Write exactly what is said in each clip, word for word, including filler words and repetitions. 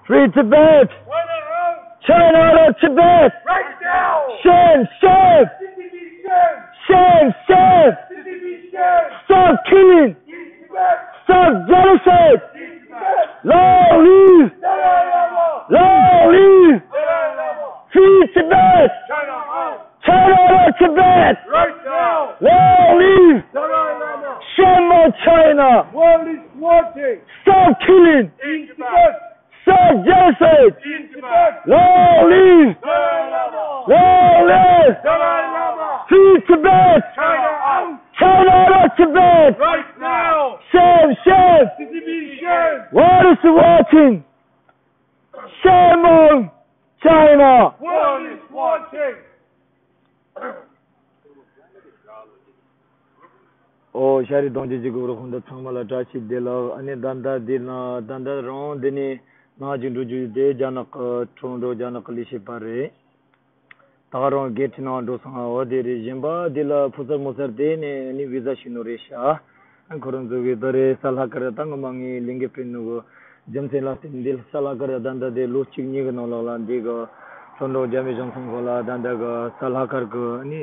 Free Tibet! China out of Tibet! Right now! Shame, shame! Shame, shame! Stop killing! Stop genocide! Long live! Long live! Free Tibet! China out of Tibet! Right now! Long live! Dalai Lama! Shame on China! World is watching! Stop killing! In Tibet! Stop genocide! In Tibet! Long live! Dalai Lama! Long live! Dalai Lama! Free Tibet! China out! China out of Tibet! Right now! Shame, shame! C C P shame! World is watching! Shame on China! World is watching! ཨོ་ཤ་རི་གདོང་རྒྱུད་ཀྱི་གུ་རུ་ཧོན་ད་ཚང་མ་ལ་བཀྲ་ཤིས་བདེ་ལེགས། ཨ་ནི་ད་ལྟ་འདི་ན་ད་ལྟ་རང་འདི་ནས་ནང་ཅིག་འགྲོ་རྒྱུ་དེ་རྒྱ་ནག་གི་ཁྲོན་འགྲོ་རྒྱ་ནག་གི་ལས་བྱེད་པ་རེད། ད་ག་རང་གེ་ཊི་ནང་འགྲོ་སོང་། ཨོ་དེ་རེད། གཞན་པ་དེ་ལ་ཕོ་གསར་མོ་གསར་དེ་ནས་ནི་བི་ཟ་ཞུ་ནོ་རེད་ཤག་ཁོ་རང་ཚོ་གི་ད་རེས་ས་ལྷ་ཁར་ད་ངོ་མ་ངའི་ལས་འགུལ་སྤེལ་ནོ་གི་རྒྱུ་མཚན་ལ་བརྟེན་འདི་ས་ལྷ་ཁར་ད་ལྟ་དེ་ལོ་གཅིག་གཉིས་གི་ནང་ལོགས་ལ་འདི་གི་ཁྲོན་འགྲོ་རྒྱ་མི་གཞུང་ཚང་ཁོ་ལ་ད་ལྟ་གི་ས་ལྷ་ཁར་གི་ནི་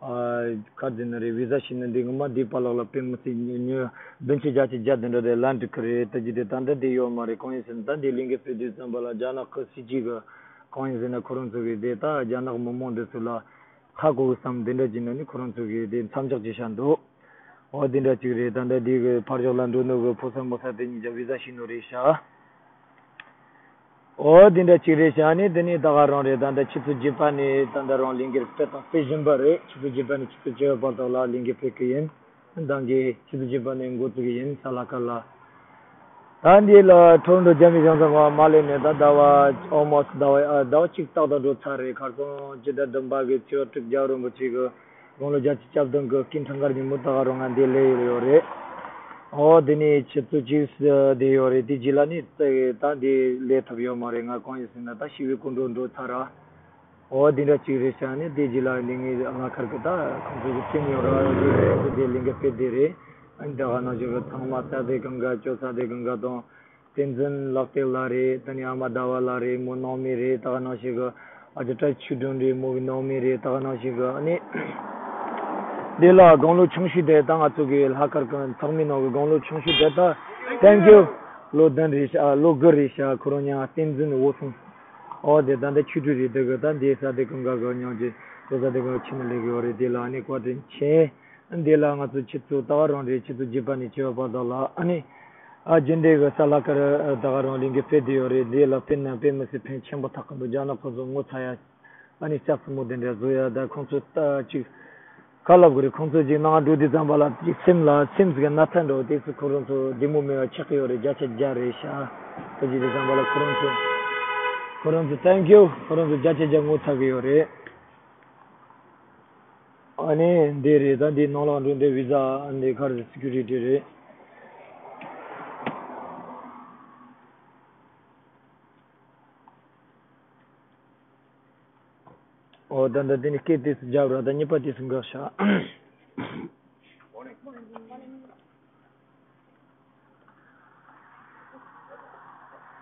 ཨ་ག་རེ་ཟེར་ན་རེད། བི་ཟ་ཞུ་ནི་འདི་ངོ་མ་འདི་པ་ལག་ལ་དཔེ་མི་སྲིད་ཉོ་ཉོ་བདུན་ཅུ་བརྒྱ་ཆ་བརྒྱ་དེ་འདྲ་དེ་ལན་འགྲིག་གི་རེད། ད་ཅི་དེ་ད་ལྟ་དེ་ཡོད་མ་རེད། གང་ཡིན་ཟེར་ན་ད་འདི་ལས་འགུལ་སྤེལ་དུས་ཙམ་པ་ལ་རྒྱ་ནག་གི་སྲིད་ཇུས་གི་གང་ཡིན་ཟེར་ན་ཁོ་རང་ཚོ་གི་དེ་ད་རྒྱ་ནག་མི་མང་འདི་ཚོ་ལ་ཧ་གོ་གི་བསམ་འདི་འདྲ་ཅིག་ནི་ནི་ཁོ་རང་ཚོ་གི་དེ་མཚམས་འཇོག་བྱས་བཞག་འདུག་ཨོ་དེ་འདྲ་ཅིག་རེད། ད་ལྟ་འདི་གི་ཕར་ཕྱོགས་ལ་འགྲོ་ནོ་གི་ཕོ་གསར་མོ་གསར་དེ་གཉིས་ཀྱང་བི་ཟ་ཞུ་ནོ་རེད་ཤག་ཨོ་དེ་འདྲ་ཅིག་རེད་ཤག་ནི་དེ་ནི་ད་ག་རང་རེད། ད་ལྟ་ཆུ་ཚོད་བརྒྱད་པ་ནས་ད་ལྟ་རང་ལས་འགུལ་སྤེལ་དང་སྤེལ་བཞིན་པ་རེད། ཆུ་ཚོད་བརྒྱད་པ་ནས་ཆུ་ཚོད་བཅུ་པ་བར་དུ་ལ་ལས་འགུལ་སྤེལ་གི་ཡིན། ད་གི་ཆུ་ཚོད་བརྒྱད་པ་ནས་འགོ་བཙུགས་ཡིན་ས་ལྷ་ཁ་ལ། ད་འདི་ལ་ཁྲོན་འགྲོ་རྒྱ་མི་གཞུང་ཚང་མ་མ་ལེན་ནས་ད་ཟླ་བ་almost ཟླ་བ་ཨ་ཟླ་བ་གཅིག་ཏག་ཏག་འགྲོ་ཚར་རེད། ཁ་སང་སྤྱི་ཟླ་བདུན་པ་གི་ཚེས་པ་དྲུག་རྒྱལ་བ་རིན་པོ་ཆེ་གི་དགུང་ལོ་བརྒྱད་ཅུ་གྱ་བདུན་གི་སྐུ་འཁྲུངས་སྐར་ཉིན་མོ་ད་ག་རང་ང་འདི་སླེབས་ཡོད་རེད། ཨོ་དེ་ནས་ཆུ་ཚོད་གཅིག་བསྡད་ཡོད་རེད། དེ་རྗེས་ལ་ནི་ད་འདི་སླེབས་ཐུབ་ཡོད་མ་རེད། ང་གང་ཡིན་ཟེར་ན་ད་ཞི་བའི་སྐུ་མགྲོན་འགྲོ་ཚར་ར། ཨོ་དེ་འདྲ་ཅིག་རེད་ཤག་ནི་དེ་རྗེས་ལ་ལས་ངའི་ལྷག་དཀར་གི་ད་ཁོང་ཚོ་གི་ཁྱིམ་ཡོད་ར་ཡོད་རེད། དེ་ལས་འགུལ་སྤེལ་དེ་རེད། ཨ་ནི་ད་ག་ནང་བཞིན་གི་ཚང་མ་ས་དེ་གང་ག་ཅོ་ས་དེ་གང་ག་དང་བསྟན་འཛིན་ལགས་དེ་ལ་རེད། ད་ནི་ཨ་མ་ཟླ་བ་ལ་རེད། མོ་ནང་མི་རེད། ད་ག་ནང་བཞིན་གི་ཨ་ཅོ་བཀྲ་ཆོས་སྒྲོན་རེད། མོ་གི་ནང་མི་རེད། ད་ག་ནང་བཞིན་གི་ཨ་ནི་དེ་ལ་དགུང་ལོ་ཆུང་ཤོས་དེ་ད་ང་ཚོ་གི་ལྷག་དཀར་གི་ཚོགས་མི་ནང་གི་དགུང་ལོ་ཆུང་ཤོས་དེ་ད་thank you ལོ་བདུན་རེད་ཤག་ལོ་དགུ་རེད་ཤག་ཁོ་རང་ཉང་བསྟན་འཛིན་འོད་སྲུང་། ཨོ་དེ་ད་ལྟ་ཆུ་གྲུ་རེད། དེ་གི་ད་འདི་ས་དེ་གང་ག་གི་ཉོ་རྒྱུ་དེ་ས་དེ་གང་ཁྱིམ་ལས་གི་ཡོད་རེད། དེ་ལ་ཨ་ནི་བཀའ་དྲིན་ཆེ། འདི་ལ་ང་ཚོ་ཆུ་ཚོད་ད་ག་རང་རེད། ཆུ་ཚོད་བརྒྱད་པ་ནས་བཅུ་པ་བར་དུ་ལ་ཨ་ནི་ཨ་རྒྱུན་ལྡན་གི་ས་ལྷ་ཁར་ད་ག་རང་ལས་འགུལ་སྤེལ་བསྡད་ཡོད་རེད། འདི་ལ་སྤེལ་ན་དཔེ་མི་སྲིད་ཕན་ཆེན་པོ་ཐོགས་གི་འདུག་རྒྱ་ནག་ཁོ་ཚོ་ངོ་ཚ་ཡ་ཨ་ནི་ལྕགས་སི་མོ་དེ་འདྲ་བཟོ་ཡ་ད་ཁོང་ཚོ་ད་ཅིག་ག་ལབ་དགོས་རེད། ཁོང་ཚོ་ཅིག་ནང་འགྲོ་དུས་ཙམ་པ་ལ་ཅིག་སེམས་ལ་སེམས་ཀྱི་ན་ཚ་འགྲོ་དུས་སུ་ཁོ་རང་ཚོ་བདེ་མོ་མེད་པ་ཆགས་ཀྱི་ཡོད་རེད། བརྒྱ་ཆ་བརྒྱ་རེད་ཤག་ད་ཅིག་དུས་ཙམ་པ་ལ་ཁོ་རང་ཚོ་ཁོ་རང་ཚོ་thank you ཁོ་རང་ཚོ་བརྒྱ་ཆ་བརྒྱ་ངོ་ཚ་གི་ཡོད་རེད། ཨ་ནི་འདི་རེད། ད་འདི་ནང་ལ་འགྲོ་འདི་བི་ཟ་འདི་ག་རེ་སི་ཀུ་རི་ཊི་རེད། ཨོ་ད་ད་འདི་ནི་སྐད་དེ་སུ་རྒྱབ་ར་ད་གཉིས་པ་དེ་སུ་འགག་ཤག་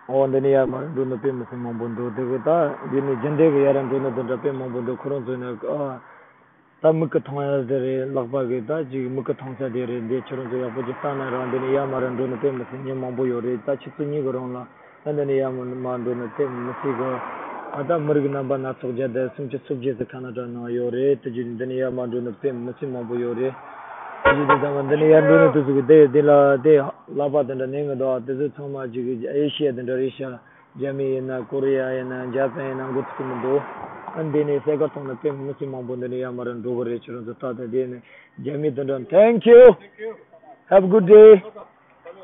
ཨོ་འདི་ནི་ཡར་མར་འགྲོ་ནི་དཔེ་མི་སྲིད་མང་པོ་འདུག་དེ་གི་ད་འདི་ནི་རྒྱུན་ལྡན་གི་ཡར་འགྲོ་ནི་དེ་འདྲ་དཔེ་མང་པོ་འདུག་ཁོ་རང་ཚོ་ནི་ཨ་ད་མིག་གི་མཐོང་ཡ་དེ་རེད། ལག་པ་གི་ད་ཅིག་མིག་གི་མཐོང་ས་དེ་རེད། འདི་ཁྱོད་རང་ཚོ་ཡག་པོ་ཅིག་ལྟ་ན་རང་འདི་ནི་ཡར་མར་འགྲོ་ནི་དཔེ་མི་སྲིད་མི་མང་པོ་ཡོད་རེད། ད་ཆུ་ཚོད་གཉིས་གི་རིང་ལ་ད་འདི་ནི་ཡར་མར་འགྲོ་ནི་དཔེ་མི་སྲིད་གི་ཨ་ད་མི་རིགས་རྣམ་པ་སྣ་ཚོགས་བརྒྱ་དང་སུམ་ཅུ་སོ་བརྒྱད་ཙམ་ཁ་ན་ཌ་ནང་ཡོད་རེད། དེ་བཞིན་འདི་ནི་ཡར་མར་འགྲོ་ནི་དཔེ་མི་སྲིད་མང་པོ་ཡོད་རེད། དེ་བཞིན་དུ་ཚང་མ་འདི་ནི་ཡར་འགྲོ་ནི་དེ་ཚོ་གི་དེ་འདི་ལ་དེ་ལག་པ་དེ་འདྲ་ནས་ངེས་འདུག་དེ་ཚོ་ཚང་མ་ཅིག་གི་ཨེ་ཤི་ཡ་དེ་འདྲ་རེད་ཤག་རྒྱ་མི་ཡིན་ན་ཀོ་རི་ཡ་ཡིན་ན་འཇར་པན་ཡིན་ན་འགོ་ཚུགས་ཀྱི་མི་འདུག་ཨ་འདི་ནས་སའི་ཀལ་གཏོང་ནས་དཔེ་མི་སྲིད་མང་པོ་འདི་ནས་ཡར་མར་འགྲོ་གི་རེད། ཁྱོད་རང་ཚོ་ལྟ་དང་དེ་ནས་རྒྱ་མི་དེ་འདྲ། Thank you. Have a good day.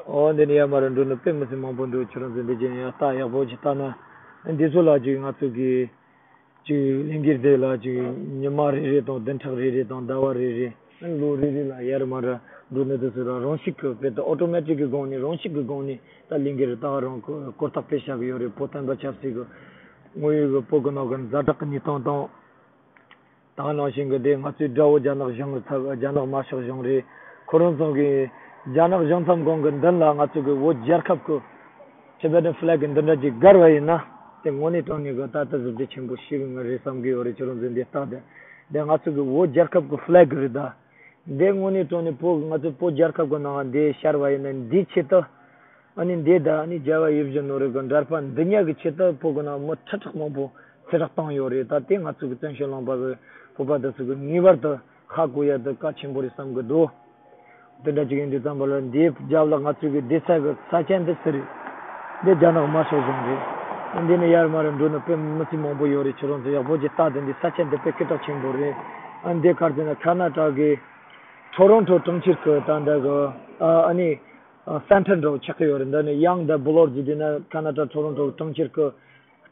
ཨོ་འདི་ནས་ཡར་མར་འགྲོ་ནས་དཔེ་མི་སྲིད་མང་པོ་འདུག་ཁྱོད་རང་ཚོ་འདི་བྱས་ནས་ཡར་ལྟ་ཡག་པོ་ཅིག་ལྟ་ན་འདི་ཚོ་ལ་ཅིག་ང་ཚོ་གི་ཅིག་ལས་འགུལ་དེ་ལ་ཅིག་ཉི་མ་རེ་རེ་དང་བདུན་ཕྲག་རེ་རེ་དང་ཟླ་བ་རེ་རེ་ལོ་རེ་རེ་ལ་ཡར་མར་འགྲོ་ནས་དེ་ཚོ་ལ་རང་ཤུགས་ཀྱི་དཔེ་དང་ཨོ་ཊོ་མེ་ཊིག་གི་སྒང་ནས་རང་ཤུགས་ཀྱི་སྒང་ནས་ད་ལས་འགུལ་རེ་ད་ག་རང་བསྐོར་ཐག་དཔེ་བཞག་གི་ཡོད་རེད། བོད་བསྟན་པ་ཆབ་སྲིད་ཀྱི་དངོས་ཡོད་ཀྱི་བོད་ཀྱི་ནང་གི་ཛ་དྲག་གི་གནས་སྟངས་དང་། ད་ག་ནང་བཞིན་གྱི་དེ་ང་ཚོའི་དགྲ་བོ་རྒྱ་ནག་གཞུང་གི་ཚབ་རྒྱ་ནག་དམར་ཤོག་གཞུང་རེད། ཁོ་རང་ཚོ་གི་ རྒྱ་ནག་གཞུང་ཚབ་ཁང་གི་མདུན་ལ་ང་ཚོ་གི་བོད་རྒྱལ་ཁབ་ཀྱི་Tibetan flag་འདི་འདྲ་ཅིག་བསྒར་བ་ཡིན་ན། དེ་དངོས་གནས་དྲང་གནས་ཀྱི་ད་ལྟ་གཟི་བརྗིད་ཆེན་པོ་ཞིག་ང་རེད་བསམ་གྱི་ཡོད་རེད། ཁྱེད་རང་ཚོས་འདི་ལྟ་དེ། འདི་ང་ཚོ་གི་བོད་རྒྱལ་ཁབ་ཀྱི་flag་རེད་ད། འདི་དངོས་གནས་དྲང་གནས་བོད་ང་ཚོ་བོད་རྒྱལ་ཁབ་ཀྱི་ནང་འདི་ཤར་བ་ཡིན་ན། འདིའི་ཆེད་དུ་ཨ་ནི་འདི་ད་ཨ་ནི་རྒྱལ་བ་ཡིད་བཞིན་ནོར་བུ་གི་འདྲ་པར་འདི་ཉག་གི་ཆེད་དུ་བོད་ཀྱི་ནང་མི་ཁྲི་ཕྲག་མང་པོ་ཚེ་སྲོག་བཏང་ཡོད་རེད། ད་དེ་ང་ཚོ་གི་བཙན་བྱོལ་ལུང་པ་གི་བོད་པ་དེ་ཚོ་གི་ངེས་པར་དུ་ཧ་གོ་ཡ་དེ་གལ་ཆེན་པོ་རེད་བསམ་གི་འདུག་དེ་འདྲ་ཅིག་ཡིན་དུས་ཙམ་པ་ལ། འདིའི་རྒྱབ་ལ་ང་ཚོའི་གི་བསྡད་ས་གི་ས་ཆ་འདི་སུ་རེད། འདི་རྒྱ་ནག་དམར་ཤོག་གཞུང་རེད། འདི་ནས་ཡར་མར་འགྲོ་ནི་དཔེ་མི་སྲིད་མང་པོ་ཡོད་རེད། ཁྱེད་རང་ཚོ་ཡག་པོ་ཅིག་ལྟ་དེ། འདི་ས་ཆ་འདི་དཔེ་སྐད་གྲགས་ཆེན་པོ་རེད། ཨ་འདི་ག་རེ་ཟེར་ན་ཁ་ན་ཏྲ་གི་ཊོ་རོན་ཊོ་གྲོང་ཁྱེར་གི་ད་འདི་གི་ཨ་ཨ་ནི་ཨ་སེན་ཊར་འདྲ་བོ་ཆགས་ཀྱི་ཡོད་རེད། འདི་ནས་ཡང་འདི་བོ་ལོར་ཇི་འདི་ན་ཁ་ན་ཏྲ་ཊོ་རོན་ཊོ་གྲོང་ཁྱེར་གི་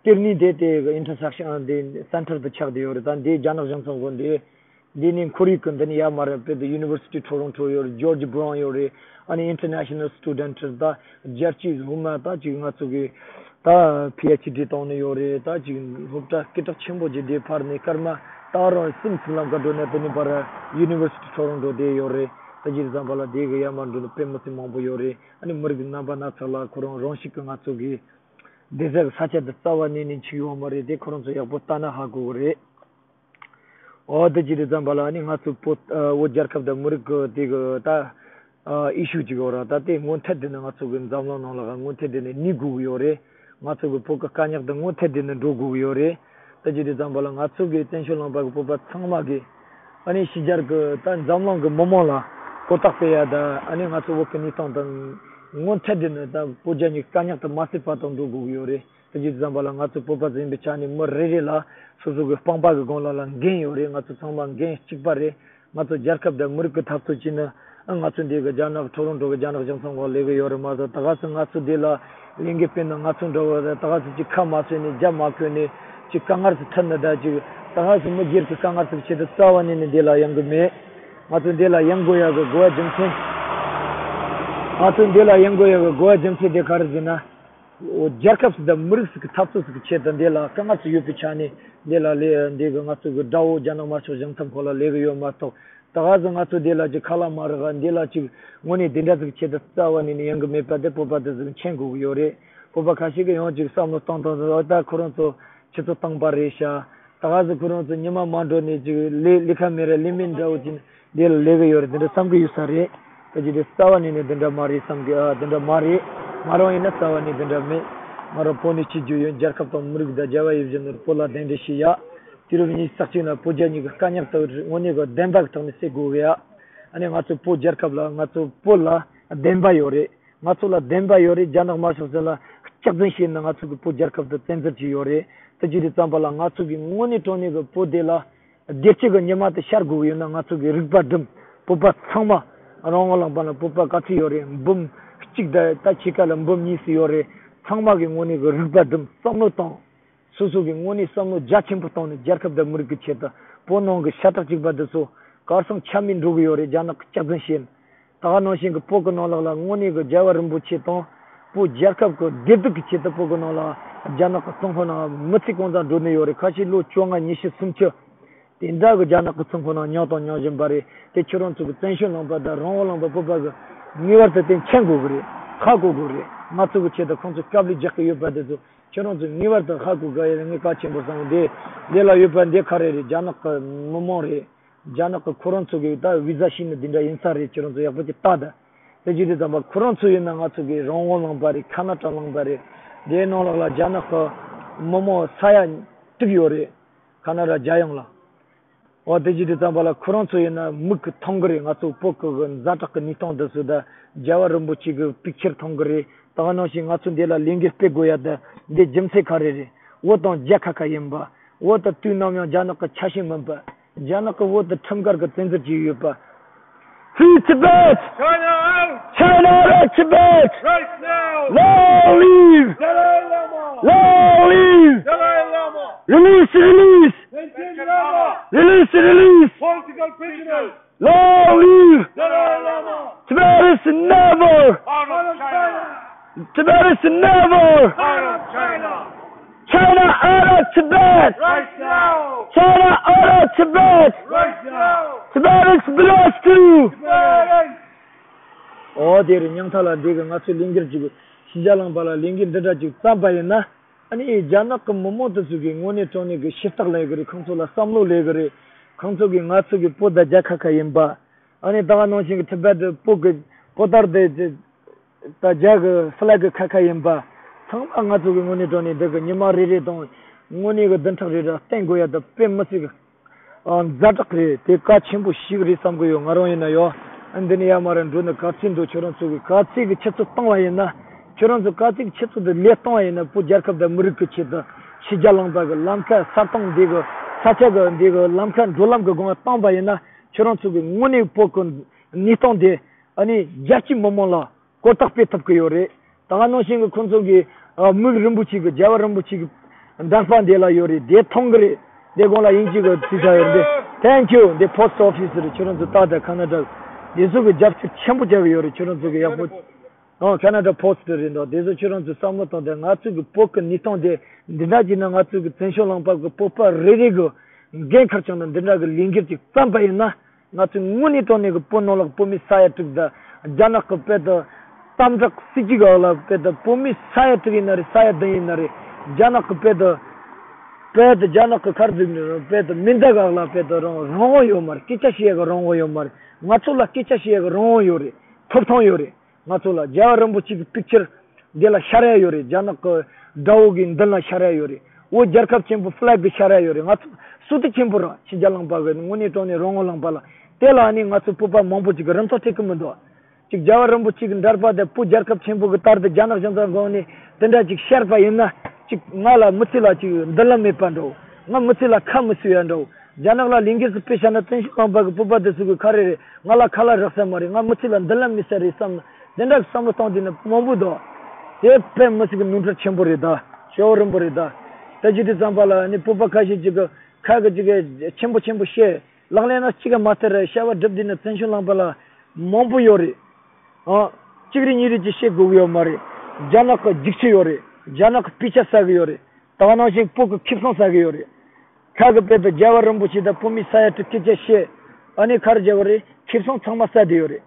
སྟེར་ནི་དེ་དེ་གི་ཨིན་ཊར་སེག་ཤན་དེ་སེན་ཊར་དུ་ཆགས་བསྡད་ཡོད་རེད། ད་འདི་རྒྱ་ནག་གཞུང་ཚབ་ཁང་འདི། འདི་ནི་ཁོར་ཡུག་གི་འདི་ནི་ཡར་མར་དཔེ་དེ་University Toronto་ཡོད་རེད། George Brown་ཡོད་རེད། ཨ་ནི་International Student་ད་རྒྱལ་སྤྱིའི་སློབ་མ་ད་ཅིག་ང་ཚོ་གི་ད་PhD་གཏོང་ནི་ཡོད་རེད། ད་ཅིག་སློབ་གྲྭ་སྐད་གྲགས་ཆེན་པོ་ཅིག་དེ་ཕར་ནས་སྐར་མ་ད་རང་གསུམ་ཚུར་ལམ་ཁ་འགྲོ་ནས་དེ་ནི་ཕར་University Toronto་དེ་ཡོད་རེད། ད་ཅིག་ཙམ་པ་ལ་དེ་གི་ཡར་མར་འགྲོ་ནི་དཔེ་མི་སྲིད་མང་པོ་ཡོད་རེད། ཨ་ནི་མི་རིགས་རྣམ་པ་སྣ་ཚོགས་ལ་ཁོ་རང་རང་ཤུགས་ཀྱིས་ང་ཚོ་གི་བསྡད་ས་གི་ས་ཆ་དེ་རྩ་བ་ནས་ནས་འཕྱུགས་ཡོད་མ་རེད། དེ་ཁོ་རང་ཚོ་ཡག་པོ་ལྟ་ན་ཧ་གོ་གི་རེད། འོ་དེ་ཅི་རེད་ཙམ་པ་ལ་ནི་ང་ཚོ་བོད་ཨ་བོད་རྒྱལ་ཁབ་དང་མི་རིགས་ཀྱི་དེ་གི་ད་ཨ་ཨི་ཤུ་ཅིག་ཡོད་ར། ད་དེ་སྔོན་ཐད་དེ་ནི་ང་ཚོ་གི་འཛམ་གླིང་ནང་ལ་སྔོན་ཐད་དེ་ནི་གནས་དགོས་ཀྱི་ཡོད་རེད། ང་ཚོ་གི་བོད་ཀྱི་དཀའ་རྙོག་དེ་སྔོན་ཐད་དེ་ནི་འགྲོ་དགོས་ཀྱི་ཡོད་རེད། ད་ཅི་རེད་ཙམ་པ་ལ་ང་ཚོ་གི་བཙན་བྱོལ་ལུང་པ་གི་བོད་པ་ཚང་མ་གི་ཨ་ནི་ཕྱི་རྒྱལ་གི་ད་འཛམ་གླིང་གི་མི་མང་ལ་གོ་རྟོགས་སྤེལ་ཡ་ད། ཨ་ནི་ང་ཚོ་བོད་ཀྱི་གནས་སྟངས་དང་སྔོན་ཐད་དེ་ནི་ད་བོད་རྒྱ་གཉིས་དཀའ་རྙོག་དེ་མ་སེལ་བར་དུ་འགྲོ་དགོས་ཀྱི་ཡོད་རེད། དེ་བྱས་ཙམ་པ་ལ་ང་ཚོ་བོད་པ་ཟིན་པའི་ཆ་ནས་མི་རེ་རེ་ལ་སོ་སོ་གི་སྤངས་པ་གི་སྒང་ལ་ལ་འགན་ཡོད་རེད། ང་ཚོ་ཚང་མ་འགན་གཅིག་པ་རེད། ང་ཚོ་རྒྱལ་ཁབ་དང་མི་རིགས་ཀྱི་འཐབ་རྩོད་བྱས་ན། ཨ་ང་ཚོ་འདི་གི་རྒྱ་ནག་ཊོ་རོན་ཊོ་གི་རྒྱ་ནག་གཞུང་ཚབ་ཁང་ལས་ཀྱི་ཡོད་རེད་མ་གཏོགས། ད་ག་སེ་ང་ཚོ་འདི་ལ་ལས་འགུལ་སྤེལ་ན་ང་ཚོ་འདྲ་བོ་རེད། ད་ག་སེ་ཅིག་ཁ་མ་གསོས་ནས་རྒྱབ་མ་བསྐྱོན་ནས་ཅིག་དཀའ་ངལ་ཞིག་འཕྲད་ན། ད་ཅིག་ད་ག་སེ་མི་སྒེར་གྱི་དཀའ་ངལ་ཞིག་ཆེད་དུ་རྩ་བ་ནས་ནས་འདི་ལ་ཡོང་གི་མེད། ང་ཚོ་འདི་ལ་ཡོང་དགོས་ཡག་གི་དགོས་པ་རྒྱུ་མཚན། ང་ཚོ་འདི་ལ་ཡོང་དགོས་ཡག་གི་དགོས་པ་རྒྱུ་མཚན་དེ་ག་རེ་ཟེར་ན། འོ་རྒྱལ་ཁབ་ཟིག་དང་མི་རིགས་ཟིག་གི་འཐབ་རྩོད་ཟིག་གི་ཆེད་དུ་འདི་ལ་དཀའ་ངལ་ཟིག་ཡོད་པའི་ཆ་ནས་འདི་ལ་ལས་འདི་གི་ང་ཚོ་གི་དགྲ་བོ་རྒྱ་ནག་དམར་ཤོག་གཞུང་ཚབ་ཁང་ལ་ལས་གི་ཡོད་མ་གཏོགས། ད་ག་ཟིག་ང་ཚོ་འདི་ལ་ཅིག་ཁ་ལག་མ་རག་འདི་ལ་ཅིག་དངོས་གནས་འདི་འདྲ་ཟིག་ཆེད་དུ་རྩ་བ་ནས་ནས་ཡོང་གི་མེད་པ་དེ་བོད་པ་དེ་ཟིག་མཁྱེན་དགོས་གི་ཡོད་རེད། བོད་པ་ཁ་ཤས་ཀྱིས་ཡང་ཅིག་བསམ་བློ་བཏང་བཏང་ཟིག་ཨ་ད་ཁོ་རང་ཚོ་ཆུ་ཚོད་བཏང་པ་རེད་ཤག་ད་ག་ཟིག་ཁོ་རང་ཚོ་ཉི་མ་མ་འགྲོ་ནས་ཅིག་ལས་ལས་ཀ་མེད་རེད། ལས་མེད་འདྲ་བོ་ཅིག་འདི་ལ་ལས་ཀ་ཡོད་རེད། འདི་འདྲ་བསམ་གི་ཡོད་ས་རེད། ད་ཅི་འདི་རྩ་བ་ནས་ནས་འདི་འདྲ་མ་རེད་བསམ་གི་ཨ་འདི་འདྲ་མ་རེད། ང་རང་ཡིན་ན་རྩ་བ་ནས་འདི་འདྲ་མེད། ང་རང་བོད་ནས་སྐྱེས་རྒྱུ་ཡིན། རྒྱལ་ཁབ་དང་མི་རིགས་དང་རྒྱལ་བ་ཡིད་བཞིན་ནོར་བུ་ལ་གདན་འདྲེན་ཞུས་ཡ། དུས་རབས་ཉི་ཤུ་རྩ་གཅིག་ན་བོད་རྒྱ་གཉིས་ཀྱི་དཀའ་རྙོག་དག་དངོས་གནས་ཀྱི་བདེན་པ་གི་ཐོག་ནས་སེལ་དགོས་གི་ཡ། ཨ་ནི་ང་ཚོ་བོད་རྒྱལ་ཁབ་ལ་ང་ཚོ་བོད་ལ་བདེན་པ་ཡོད་རེད། ང་ཚོ་ལ་བདེན་པ་ཡོད་རེད། རྒྱ་ནག་དམར་ཤོག་ཚོ་ལ་སྐྱག་རྫུན་བཤད་ན་ང་ཚོ་གི་བོད་རྒྱལ་ཁབ་དེ་བཙན་འཛུལ་བྱས་ཡོད་རེད། དེ་བྱས་དུས་ཙམ་པ་ལ་ང་ཚོ་གི་དངོས་གནས་དྲང་གནས་གི་བོད་དེ་ལ་བདེ་སྐྱིད་ཀྱི་ཉི་མ་དེ་ཤར་དགོས་ཀྱི་ཡོད་ན། ང་ཚོ་གི་རིག་པ་སྒྲིམ། བོད་པ་ཚང་མ་རང་དབང་ལུང་པ་ན་བོད་པ་ག་ཚོད་ཡོད་རེད། འབུམ་གཅིག་དང་ད་ཕྱེད་ཀ་ལ་འབུམ་གཉིས་སུ་ཡོད་རེད། ཚང་མ་གི་དངོས་གནས་གི་རིག་པ་སྒྲིམ། བསམ་བློ་བཏང་། སོ་སོ་གི་དངོས་གནས་བསམ་བློ་རྒྱ་ཆེན་པོ་བཏང་ནས་རྒྱལ་ཁབ་དང་མི་རིགས་ཀྱི་ཆེད་དུ། བོད་ནང་གི་ཤ་ཁྲག་གཅིག་པ་འདི་ཚོ་གར་སོང་ཆ་མེད་འགྲོ་གི་ཡོད་རེད། རྒྱ་ནག་གི་སྐྱག་རྫུན་བཤད་ནས། ད་ག་ནང་བཞིན་གི་བོད་གི་ནང་ལོགས་ལ་དངོས་གནས་གི་རྒྱལ་བ་རིན་པོ་ཆེ་དང་བོད་རྒྱལ་ཁབ་གི་བདེ་སྡུག་གི་ཆེད་དུ་བོད་གི་ནང་ལ་རྒྱ་ནག་གི་གཙང་པོ་ནང་མི་ཚེ་གང་ཙམ་འགྲོ་ནི་ཡོད་རེད། ཁ་ཤས་ལོ་བཅོ་ལྔ་ཉི་ཤུ་སུམ་ཅུ་དེ་འདྲ་གི་རྒྱ་ནག་གི་གཙང་པོ་ནང་མྱངས་དང་མྱོང་བཞིན་པ་རེད། དེ་ཁྱེད་རང་ཚོ་གི་བཙན་བྱོལ་ལུང་པ་དང་རང་དབང་ལུང་པ་བོད་པ་གི་ངེས་པར་དུ་དེ་མཁྱེན་དགོས་གི་རེད། ཧ་གོ་དགོས་རེད། ང་ཚོ་གི་ཆེད་དུ་ཁོང་ཚོ་དཀའ་ལས་རྒྱག་གི་ཡོད་པ་དེ་ཚོ་ཁྱེད་རང་ཚོ་ངེས་པར་དུ་ཧ་གོ་དགོས་ཡ་ངས་གལ་ཆེན་པོ་བསམ། འདི་འདི་ལ་ཡོད་པ་འདི་ག་རེ་རེད། རྒྱ་ནག་གི་མི་མང་རེད། རྒྱ་ནག་གི་ཁོ་རང་ཚོ་གི་ད་བི་ཟ་ཞུས་ནི་འདི་འདྲ་ཡིན་ས་རེད། ཁྱེད་རང་ཚོ་ཡག་པོ་ཅིག་ལྟ་དང་། དེ་བྱེད་དུས་ཙམ་པ་ཁོ་རང་ཚོ་ཡིན་ན་ང་ཚོ་གི་རང་དབང་ལུང་པ་རེད། ཁ་ན་ཏྲ་ལུང་པ་རེད། འདིའི་ནང་ལོགས་ལ་རྒྱ་ནག་གི་མི་མང་ས་ཡ་དྲུག་ཡོད་རེད། ཁ་ན་ཏྲ་རྒྱལ་ཡོངས་ལ། འོ་དེ་བྱེད་དུས་ཙམ་པ་ལ་ཁོ་རང་ཚོ་ཡིན་ན་མིག་གིས་མཐོང་གི་རེད། ང་ཚོ་བོད་ཀྱི་གི་ཛ་དྲག་གི་གནས་སྟངས་འདི་ཚོ་དང་རྒྱལ་བ་རིན་པོ་ཆེ་གི་པིག་ཅར་མཐོང་གི་རེད། ད་ག་ནང་བཞིན་ང་ཚོ་འདི་ལ་ལས་འགུལ་སྤེལ་དགོས་ཡ་དེ་འདི་རྒྱུ་མཚན་ག་རེ་རེད། བོད་དང་རྒྱལ་ཁ་ཁ་ཡིན་པ། བོད་དེ་དུས་ནམ་ཡང་རྒྱ་ནག་གི་ཆ་ཤས་མིན་པ། རྒྱ་ནག་གི་བོད་དེ་ཁྲིམས་འགལ་གྱི་བཙན་འཛུལ་བྱས་ཡོད་པ། Free Tibet! China out! China out of Tibet! Right now! Long live! Dalai Lama! Long live! Dalai Lama! Release, release! Tenzin Lama! Release, release! Political prisoners! Long live! Dalai Lama! Tibet is never! Out of China! Tibet is never! Out of China! China out of Tibet! Right now! China out of Tibet! Right now! Tibetans belongs to! Tibetans! ཨོ་དེ་རེད། ཉང་ཐ་ལ་འདི་གི་ང་ཚོའི་ལས་འགུལ་ཅིག་ཕྱི་རྒྱལ་ལངས་པ་ལ་ལས་འགུལ་འདི་འདྲ་ཅིག་བརྩམས་པ་ཡིན་ན། ཨ་ནི་རྒྱ་ནག་གི་མི་མང་དེ་ཚོ་གིས་དངོས་གནས་དྲང་གནས་ཀྱི་ཞུ་དག་ལས་ཀྱི་རེད། ཁོང་ཚོ་ལ་བསམ་བློ་ལས་ཀྱི་རེད། ཁོང་ཚོ་གིས་ང་ཚོ་གི་བོད་དང་རྒྱ་ཁ་ཁ་ཡིན་པ། ཨ་ནི་ད་ག་ནང་བཞིན་གྱི་ཊི་བེཊ་བོད་ཀྱི་པོ་ཊར་དེ་དེ་ད་རྒྱ་གི་ཕི་ལེག་གི་ཁ་ཁ་ཡིན་པ། ཚང་མ་ང་ཚོ་གི་དངོས་གནས་དྲང་གནས་འདི་གི་ཉི་མ་རེ་རེ་དང་དངོས་གནས་གི་བདུན་ཕྲག་རེ་རེ་བསྟན་དགོས་ཡ་ད་དཔེ་མི་སྲིད་གི་ཛ་དྲག་རེད། དེ་གལ་ཆེན་པོ་ཞིག་རེད་བསམ་གི་ཡོད། ང་རང་ཡིན་ན་ཡོད། ཨ་འདི་ནས་ཡར་མར་འགྲོ་ནི་ག་ཚོད་འདུག་ཁྱོད་རང་ཚོ་གི་ག་ཚོད་ཀྱི་ཆུ་ཚད་བཏང་བ་ཡིན་ན། ཁྱོད་རང་ཚོ་ག་ཚོད་ཀྱི་ཆུ་ཚད་དུ་ལས་བཏང་བ་ཡིན་ན། བོད་རྒྱལ་ཁབ་དང་མི་རིགས་ཀྱི་ཆེད་དུ་ཕྱི་རྒྱལ་ལངས་པ་གི་ལམ་ཁ་ས་སྟོང་འདི་གི་ས་ཆ་གི་འདི་གི་ལམ་ཁ་འགྲོ་ལམ་གི་སྒང་བཏང་བ་ཡིན་ན། ཁྱོད་རང་ཚོ་གི་དངོས་གནས་བོད་ཀྱི་གནས་སྟངས་དེ་ཨ་ནི་རྒྱལ་སྤྱིའི་མི་མང་ལ་གོ་རྟོགས་སྤེལ་ཐུབ་ཀྱི་ཡོད་རེད། ད་ག་ནང་བཞིན་གྱི་ཁོང་ཚོ་གི་ཨ་མིག་རིན་པོ་ཆེ་གི་རྒྱལ་བ་རིན་པོ་ཆེ་གི་འདྲ་པར་འདི་ལ་ཡོད་རེད། དེ་མཐོང་གི་རེད། དེ་གོང་ལ་དབྱིན་ཇི་གི་བྲིས་བཞག་ཡོད་རེད། Thank you. འདི་པོ་སི་ཊི་ཨོ་ཕི་སི་རེད། ཁྱོད་རང་ཚོ་ལྟ་དང་ཁ་ན་ཌ་འདི་ཚོ་གི་རྒྱབ་སྐྱོར་ཆེན་པོ་རྒྱག་གི་ཡོད་རེད། ཁྱོད་རང་ཚོ་གི་ཡག་པོ། ཨོ་ཁ་ན་ཌ་པོ་སི་ཊི་རེད་འདུག་དེ་ཚོ་ཁྱོད་རང་ཚོ་བསམ་བློ་བཏང་དང་། ང་ཚོ་གི་བོད་ཀྱི་གནས་སྟངས་དེ་འདི་འདྲ་བྱས་ན། ང་ཚོ་གི་བཙན་བྱོལ་ལངས་པ་གི་བོད་པ་རེ་རེ་གི་འགན་ཁུར་བྱུང་ན། འདི་འདྲ་གི་ལས་འགུལ་ཅིག་བརྩམས་པ་ཡིན་ན། ང་ཚོས་དངོས་གནས་དྲང་གནས་ཀྱི་བོད་ནང་ལོགས་བོད་མི་ས་ཡ་དྲུག་དང་རྒྱ་ནག་གི་བོད་དུ་དམ་དྲག་སྲིད་ཇུས་ཀྱི་འོག་ལ་བོད་དུ་བོད་མི་ས་ཡ་དྲུག་ཡིན་ན་རེད། ས་ཡ་བདུན་ཡིན་ན་རེད། རྒྱ་ནག་གི་བོད་དུ་བོད་དུ་རྒྱ་ནག་གི་ཁར་འཛུལ་ནས་བོད་དུ་མེ་མདའ་གི་འོག་ལ་བོད་དུ་རང་རང་དབང་ཡོད་མ་རེད། སྐད་ཆ་བཤད་ཡག་གི་རང་དབང་ཡོད་མ་རེད། ང་ཚོ་ལ་སྐད་ཆ་བཤད་ཡག་གི་རང་དབང་ཡོད་རེད། ཐོབ་ཐང་ཡོད་རེད། ང་ཚོ་ལ་རྒྱལ་བ་རིན་པོ་ཆེ་གི་པིག་ཅར་འདི་ལ་ཤར་ཡ་ཡོད་རེད། རྒྱ་ནག་གི་དགྲ་བོ་གི་མདུན་ལ་ཤར་ཡ་ཡོད་རེད། བོད་རྒྱལ་ཁབ་ཆེན་པོ་ཕི་ལེག་གི་ཤར་ཡ་ཡོད་རེད། ང་ཚོ་སྲོག་ཐུག་ཆེན་པོ་ར་ཕྱི་རྒྱལ་ལངས་པ་གི་དངོས་གནས་དྲང་གནས་རང་དབང་ལངས་པ་ལ། དེ་ལ་ནི་ང་ཚོ་བོད་པ་མང་པོ་ཅིག་གི་རིན་ཐང་སྤྲད་གི་མི་འདུག་ཅིག་རྒྱལ་བ་རིན་པོ་ཆེ་གི་འདྲ་པར་དེ་བོད་རྒྱལ་ཁབ་ཆེན་པོ་གི་ལྟར་དུ་རྒྱ་ནག་གཞུང་ཚབ་སྒང་ནས་དེ་འདྲ་ཅིག་ཤར་བ་ཡིན་ན། ཅིག་ང་ལ་མི་ཚེ་ལ་ཅིག་མདུན་ལམ་མེད་པ་འདྲ་བོ། ང་མི་ཚེ་ལ་ཁ་མི་གསོ་ཡ་འདྲ་བོ། རྒྱ་ནག་ལ་ལས་འགུལ་སྤེལ་བྱས་ན། བཙན་བྱོལ་ལངས་པ་གི་བོད་པ་དེ་ཚོ་གི་ཁ་རེ་རེ་ང་ལ་ཁ་ལག་རག་ས་མ་རེད། ང་མི་ཚེ་ལ་མདུན་ལམ་མེད་ས་རེད་བསམ་ན། དེ་འདྲ་བསམ་བློ་གཏོང་དུས་ནི་མང་པོ་འདུག་དེ་དཔེ་མི་སྲིད་གི་ནོར་འཁྲུལ་ཆེན་པོ་རེད། ད་ཞེ་པོ་རིང་པོ་རེད། ད་ད་ཅི་དུས་ཙམ་པ་ལ་ནི་བོད་པ་ཁ་ཤས་ཅིག་གི་ཁ་གི་ཅིག་གི་ཆེན་པོ་ཆེན་པོ་བཤད། ལག་ལེན་ན་གཅིག་ག་མ་སྟེར་རེད། བྱ་བ་སྒྲུབ་དུས་ནི་བཙན་བྱོལ་ལངས་པ་ལ་མང་པོ་ཡོད་རེད། ཨ། གཅིག་རེ་གཉིས་རེ་ཅིག་བཤད་དགོས་གི་ཡོད་མ་རེད། རྒྱ་ནག་གི་རྒྱུག་ཆུ་ཡོད་རེད། རྒྱ་ནག་གི་སྤུས་ཆ་ཟ་གི་ཡོད་རེད། ད་ག་ནང་བཞིན་བོད་ཀྱི་ཁེ་བཟང་ཟ་གི་ཡོད་རེད། ཁ་གི་དཔེ་དུ་རྒྱལ་བ་རིན་པོ་ཆེ་དང་བོད་མི་ས་ཡ་དྲུག་སྐད་ཆ་བཤད། ཨ་ནི་ག་རེ་བྱེད་གི་རེད། ཁེ་བཟང་ཚང་མ་ཟ་བསྡད་ཡོད་རེད།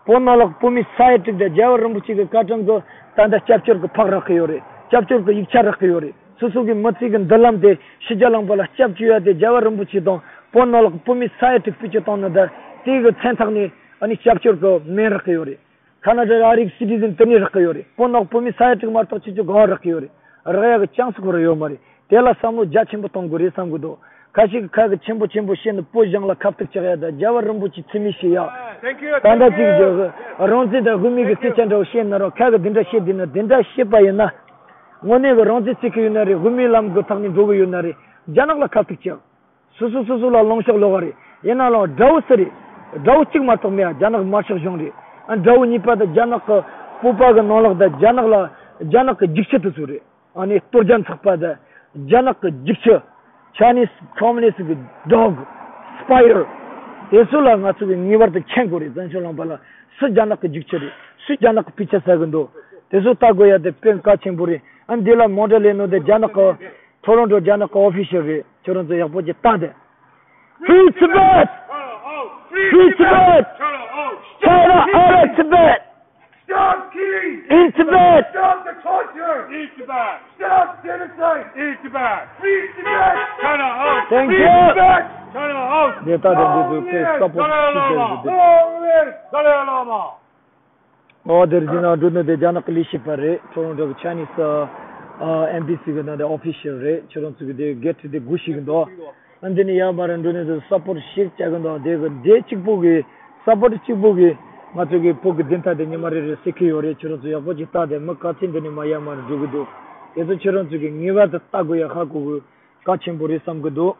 བོད་ནང་ལོགས་བོད་མི་ས་ཡ་དྲུག་དང་རྒྱལ་བ་རིན་པོ་ཆེ་གི་བཀའ་དྲིན་གྱིས་ད་ལྟ་སྐྱབས་བཅོལ་གྱི་ཕག་རག་གི་ཡོད་རེད། སྐྱབས་བཅོལ་གྱི་ཡིག་ཆ་རག་གི་ཡོད་རེད། སོ་སོ་གི་མི་ཚེ་གི་མདུན་ལམ་དེ་ཕྱི་རྒྱལ་ལངས་པ་ལ་སྐྱབས་བཅོལ་ཡ་དེ་རྒྱལ་བ་རིན་པོ་ཆེ་དང་བོད་ནང་ལོགས་བོད་མི་ས་ཡ་དྲུག་སྤུས་ཀྱི་བཏང་ན། ད་དེ་གི་མཚན་ཐོག་ནས་ཨ་ནི་སྐྱབས་བཅོལ་གྱི་མིང་རག་གི་ཡོད་རེད། ཁ་ན་ཌ་ཨ་རིའི་སི་ཊི་ཟན་དེ་ནས་རག་གི་ཡོད་རེད། བོད་ནང་བོད་མི་ས་ཡ་དྲུག་མ་གཏོགས་ཁྱེད་ཚོ་གང་རག་གི་ཡོད་རེད། རག་ཡ་གི་ཅན་སི་ཁོ་རང་ཡོད་མ་རེད། དེ་ལ་བསམ་བློ་རྒྱ་ཆེན་པོ་གཏོང་དགོས་རེད་བསམ་གི་འདུག་ཁ་ཤས་ཀྱིས་ཁ་གི་ཆེན་པོ་ཆེན་པོ་བཤད་ནས་བོད་གཞུང་ལ་ཁ་གཏུག་རྒྱག་ཡ་དང་རྒྱལ་བ་རིན་པོ་ཆེ་ཚུལ་མིན་བྱེད་ཡ། ད་ལྟ་ཅིག་གི་རང་བཙན་དང་དབུ་མའི་གི་སྐད་ཆ་འདྲ་བོ་བཤད་ན་རང་ཁ་གི་འདི་འདྲ་བཤད། འདི་ན་འདི་འདྲ་བཤད་པ་ཡིན་ན། དངོས་གནས་གི་རང་བཙན་རྩོད་གི་ཡོད་ན་རེད། དབུ་མའི་ལམ་གི་ཐོག་ནས་འགྲོ་གི་ཡོད་ན་རེད། རྒྱ་ནག་ལ་ཁ་གཏུག་རྒྱག་སོ་སོ་སོ་སོ་ལ་ལངས་ཕྱོགས་ལོགས་ཀ་རེད། ཡིན་ན་ལའང་དགྲ་བོ་སུ་རེད། དགྲ་བོ་གཅིག་མ་གཏོགས་མེད་ཨ། རྒྱ་ནག་དམར་ཤོག་གཞུང་རེད། ཨ་དགྲ་བོ་གཉིས་པ་དེ་རྒྱ་ནག་གི་བོད་པ་གི་ནང་ལོགས་དང་རྒྱ་ནག་ལ་རྒྱ་ནག་གི་རྒྱུག་ཆུ་དེ་ཚོ་རེད། ཨ་ནི་གཏོར་རྒྱག་ཚོགས་པ་དང་རྒྱ་ནག་གི་རྒྱུག་ཆུ། Chinese Communist གི་dog, spy དེ་ཚོ་ལ་ང་ཚོ་གི་ངེས་པར་དུ་མཁྱེན་དགོས་རེད། བཙན་བྱོལ་ལངས་པ་ལ་སུ་རྒྱ་ནག་གི་རྒྱུག་ཆུ་རེད། སུ་རྒྱ་ནག་གི་སྤུས་ཆ་ཟ་གི་འདུག་དེ་ཚོ་ལྟ་དགོས་ཡ་དེ་དཔེ་གལ་ཆེན་པོ་རེད། ཨ་འདི་ལ་མོ་ཊ་ལས་ནོ་དེ་རྒྱ་ནག་གི་ཊོ་རོན་ཊོ་རྒྱ་ནག་གི་ཨོ་ཕི་ཤལ་རེད། ཁྱོད་རང་ཚོ་ཡག་པོ་ཅིག་ལྟ་དེ། Free Tibet! Free Tibet! China out of Tibet! Stop killing! In Tibet! Stop the torture! In Tibet! Stop genocide! In Tibet! Free Tibet! China out! Thank you! Free Tibet! China out! ལྟ་དེ་འདི་ཚོ་དཔེ་ས་པོ་ཊི་ཞིག་བྱས་ཡོད། Dalai Lama! ཨོ་དེར་འདི་ན་འགྲོ་ནི་དེ་རྒྱ་ནག་གི་ལས་བྱེད་པ་རེད། ཊོ་རོན་ཊོ་གི་Chinese ཨ་ཨེམ་བྷེ་སི་གི་ནང་དེ་ཨོ་ཕི་ཤལ་རེད། ཁྱོད་རང་ཚོ་གི་དེ་གེ་ཊི་དེ་སྒུག་ཤིག་འདུག་ཨ་འདི་ནས་ཡར་མར་འགྲོ་ནི་དེ་ས་པོ་ཊི་ཞིག་བྱ་གི་འདུག་དེ་གི་དེ་གཅིག་པོ་གི་ས་པོ་ཊི་གཅིག་པོ་གི་ང་ཚོ་གི་བོད་གི་བདེན་མཐའ་དེ་ཉི་མ་རེ་རེ་སེལ་གི་ཡོད་རེད། ཁྱོད་རང་ཚོ་ཡག་པོ་ཅིག་ལྟ་དེ། མི་ག་ཚོད་འདི་ནས་མར་ཡར་མར་འགྲོ་གི་འདུག་དེ་ཚོ་ཁྱོད་རང་ཚོ་གི་ངེས་པར་དུ་ལྟ་དགོས་ཡ་ཧ་གོ་དགོས་གལ་ཆེན་པོ་རེད་བསམ་གི་འདུག་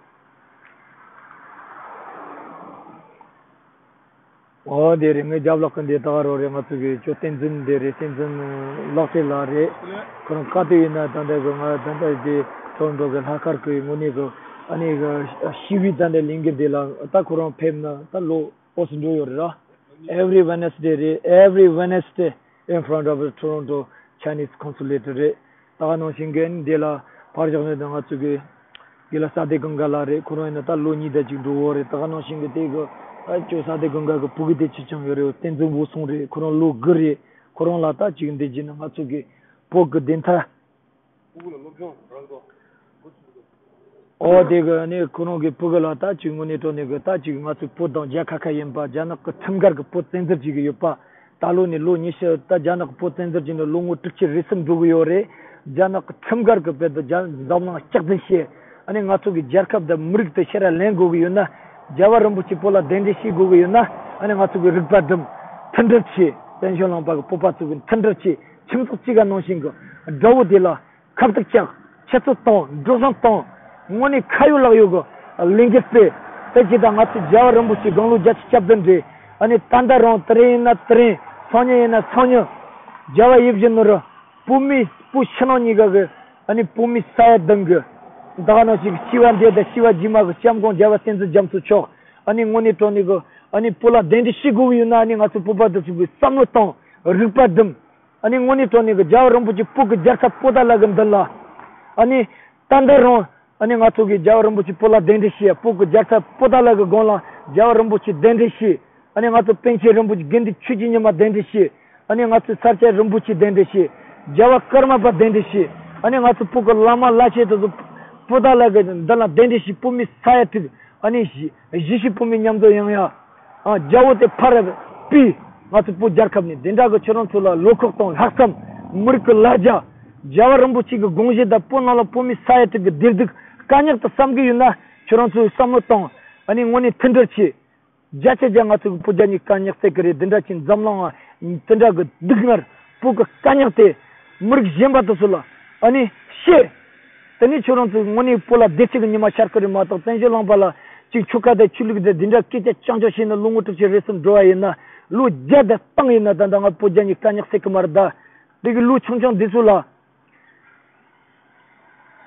ཨོ་དེ་རེད། ངའི་རྒྱབ་ལོགས་ཀྱི་འདི་ད་ག་རང་རེད། ང་ཚོ་གི་ཇོ་བསྟན་འཛིན་འདི་རེད། བསྟན་འཛིན་ལགས་བྱེད་ལགས་རེད། ཁོ་རང་ག་དུས་ཡིན་ན་ད་ལྟ་གི་ང་ད་ལྟ་འདི་ཊོ་རོན་ཊོ་གི་ལྷག་དཀར་གི་དངོས་གནས་གི་ཨ་ནི་གི་ཞི་བའི་ད་ལྟ་ལས་འགུལ་འདི་ལ་ད་ཁོ་རང་ཕེབས་ན་ད་ལོ་འོ་སུ་འགྲོ་ཡོད་རེད་ར། Every Wednesday རེད། Every Wednesday in front of the Toronto Chinese consulate རེད། ད་ག་ནང་བཞིན་གི་འདི་ལ་ཕར་བཞག་ནས་ད་ང་ཚོ་གི་འདི་ལ་ས་དེ་གང་ག་ལ་རེད། ཁོ་རང་ཡིན་ན་ད་ལོ་གཉིས་དང་གཅིག་འགྲོ་གི་རེད། ད་ག་ནང་བཞིན་གི་དེ་གི་ ཨ་ཅོ་ས་དེ་གང་ག་གི་ཕྲུ་གུ་དེ་ཅི་ཅང་ཡོད་རེད། བསྟན་འཛིན་བུ་སོང་རེད། ཁོ་རང་ལོ་དགུ་རེད། ཁོ་རང་ལ་ད་ཅིག་འདི་བྱས་ན་ང་ཚོ་གི་བོད་གི་བདེན་མཐའ། ཨོ་དེ་གི་ནི་ཁོ་རང་གི་ཕྲུ་གུ་ལ་ད་ཅིག་དངོས་གནས་དྲང་གནས་གི་ད་ཅིག་ང་ཚོ་བོད་དང་རྒྱལ་ཁ་ཁ་ཡིན་པ། རྒྱ་ནག་གི་ཁྲིམས་འགལ་གི་བོད་བཙན་འཛུལ་བྱེད་གི་ཡོད་པ། ད་ལོ་ནས་ལོ་ཉི་ཤུ། ད་རྒྱ་ནག་གི་བོད་བཙན་འཛུལ་བྱས་ནས་ལོ་ངོ་དྲུག་ཅུ་རེ་གསུམ་འགྲོ་གི་ཡོད་རེད། རྒྱ་ནག་གི་ཁྲིམས་འགལ་གི་བོད་དུ་རྒྱ་འཛམ་གླིང་སྐྱག་རྫུན་བཤད། ཨ་ནི་ང་ཚོ་གི་རྒྱལ་ཁབ་དང་མི་རིགས་དེ་ཕྱིར་ར་ལེན་དགོས་གི་ཡོད་ན། རྒྱལ་བ་རིན་པོ་ཆེ་བོད་ལ་གདན་འདྲེན་བྱེད་དགོས་གི་ཡོད་ན། ཨ་ནི་ང་ཚོ་གི་རིག་པ་སྒྲིམ། མཐུན་སྒྲིལ་བྱེད། བཙན་བྱོལ་ལུང་པ་གི་བོད་པ་ཚོ་གི་མཐུན་སྒྲིལ་བྱེད། ཁྱིམ་ཚང་གཅིག་ག་ནང་བཞིན་གི་དགྲ་བོ་དེ་ལ་ཁ་གཏུག་རྒྱག། ཆུ་ཚོད་གཏོང་། འགྲོ་སོང་གཏོང་། དངོས་གནས་ཁ་ཡོད་ལག་ཡོད་གི་ལས་འགུལ་སྤེལ། དེ་ཅི་ད་ང་ཚོ་རྒྱལ་བ་རིན་པོ་ཆེ་དགུང་ལོ་བརྒྱད་ཅུ་གྱ་བདུན་རེད། ཨ་ནི་ད་ལྟ་རང་དེ་རིང་ཡིན་ན་དེ་རིང་། སང་ཉིན་ཡིན་ན་སང་ཉིན། རྒྱལ་བ་ཡིད་བཞིན་ནོར་བུ། བོད་མི་བོད་ཕྱི་ནང་གཉིས་ཀ་གི་ཨ་ནི་བོད་མི་ས་ཡ་བདུན་གི་ད་ག་ནང་བཞིན་གི་སྐྱེ་བ་འདི་དང་སྐྱེ་བ་རྗེས་མ་གི་སྐྱབས་མགོན་རྒྱལ་བ་བསྟན་འཛིན་རྒྱ་མཚོ་མཆོག་ཨ་ནི་དངོས་གནས་དྲང་གནས་གི་ཨ་ནི་བོད་ལ་གདན་འདྲེན་བྱེད་དགོས་གི་ཡོད་ན། ཨ་ནི་ང་ཚོ་བོད་པ་དེ་ཚོ་གི་བསམ་བློ་གཏོང་། རིག་པ་སྒྲིམ། ཨ་ནི་དངོས་གནས་དྲང་གནས་ཀྱི་རྒྱལ་བ་རིན་པོ་ཆེ་བོད་ཀྱི་རྒྱལ་ཚབ་པོ་ཏཱ་ལ་གི་མདུན་ལ། ཨ་ནི་ད་ལྟ་རང་ཨ་ནི་ང་ཚོ་གི་རྒྱལ་བ་རིན་པོ་ཆེ་བོད་ལ་གདན་འདྲེན་བྱས། བོད་ཀྱི་རྒྱལ་ཚབ་པོ་ཏཱ་ལ་གི་དགུང་ལ་རྒྱལ་བ་རིན་པོ་ཆེ་གདན་འདྲེན་བྱས། ཨ་ནི་ང་ཚོ་པཎ་ཆེན་རིན་པོ་ཆེ་དགེ་འདུན་ཆོས་ཀྱི་ཉི་མ་གདན་འདྲེན་བྱས། ཨ་ནི་ང་ཚོ་ས་སྐྱ་རིན་པོ་ཆེ་གདན་འདྲེན་བྱས། རྒྱལ་བ་ཀརྨ་པ་གདན་འདྲེན་བྱས། ཨ་ནི་ང་ཚོ་བོད་ཀྱི་བླ་མ་བླ་ཆེན་དེ་ཚོ་པོ་ཏཱ་ལ་གི་མདུན་ལ་གདན་འདྲེན་བྱས། བོད་མི་ས་ཡ་དྲུག་ཨ་ནི་གཞིས་བྱེས་བོད་མི་མཉམ་དུ་ཡོང་ཡ། ཨ། རྒྱལ་པོ་དེ་ཕར་ཕུད། ང་ཚོ་བོད་རྒྱལ་ཁབ་ནས་དེ་འདྲ་གི་ཁྱོད་རང་ཚོ་ལ་བློ་ཁོག་དང་ལྷག་བསམ། མི་རིགས་ཀྱི་ལ་རྒྱ། རྒྱལ་བ་རིན་པོ་ཆེ་གི་དགོངས་བཞེད་དང་བོད་ནང་ལ་བོད་མི་ས་ཡ་དྲུག་གི་བདེ་སྡུག་དཀའ་རྙོག་དེ་བསམ་གི་ཡོད་ན། ཁྱོད་རང་ཚོས་བསམ་བློ་བཏང་། ཨ་ནི་དངོས་གནས་མཐུན་སྒྲིལ་བྱེད། བརྒྱ་ཆ་བརྒྱ་ང་ཚོ་གི་བོད་རྒྱ་གཉིས་དཀའ་རྙོག་སེལ་གི་རེད། དེ་འདྲ་ཅིག་འཛམ་གླིང་ང་དེ་འདྲ་གི་སྡུག་བསྔལ་བོད་ཀྱི་དཀའ་རྙོག་དེ་མི་རིགས་གཞན་པ་དེ་ཚོ་ལ་ཨ་ནི་བཤད། དེ་ནས་ཁྱོད་རང་ཚོ་དངོས་གནས་བོད་ལ་བདེ་སྐྱིད་ཀྱི་ཉི་མ་ཤར་གི་རེད་མ་གཏོགས། བཙན་བྱོལ་ལུང་པ་ལ་ཅིག་ཆོལ་ཁ་དང་ཆོས་ལུགས་དང་དེ་འདྲ་སྐད་ཆ་རྐྱང་རྐྱང་བཤད་ནས་ལོ་ངོ་དྲུག་ཅུ་རེ་གསུམ་འགྲོ་བ་ཡིན་ན། ལོ་བརྒྱ་དང་སྟོང་ཡིན་ན་ད་ལྟ་ང་བོད་རྒྱ་གཉིས་དཀའ་རྙོག་སེལ་གི་མ་རེད་ད། དེ་གི་ལོ་ཆུང་ཆུང་འདི་ཚོ་ལ།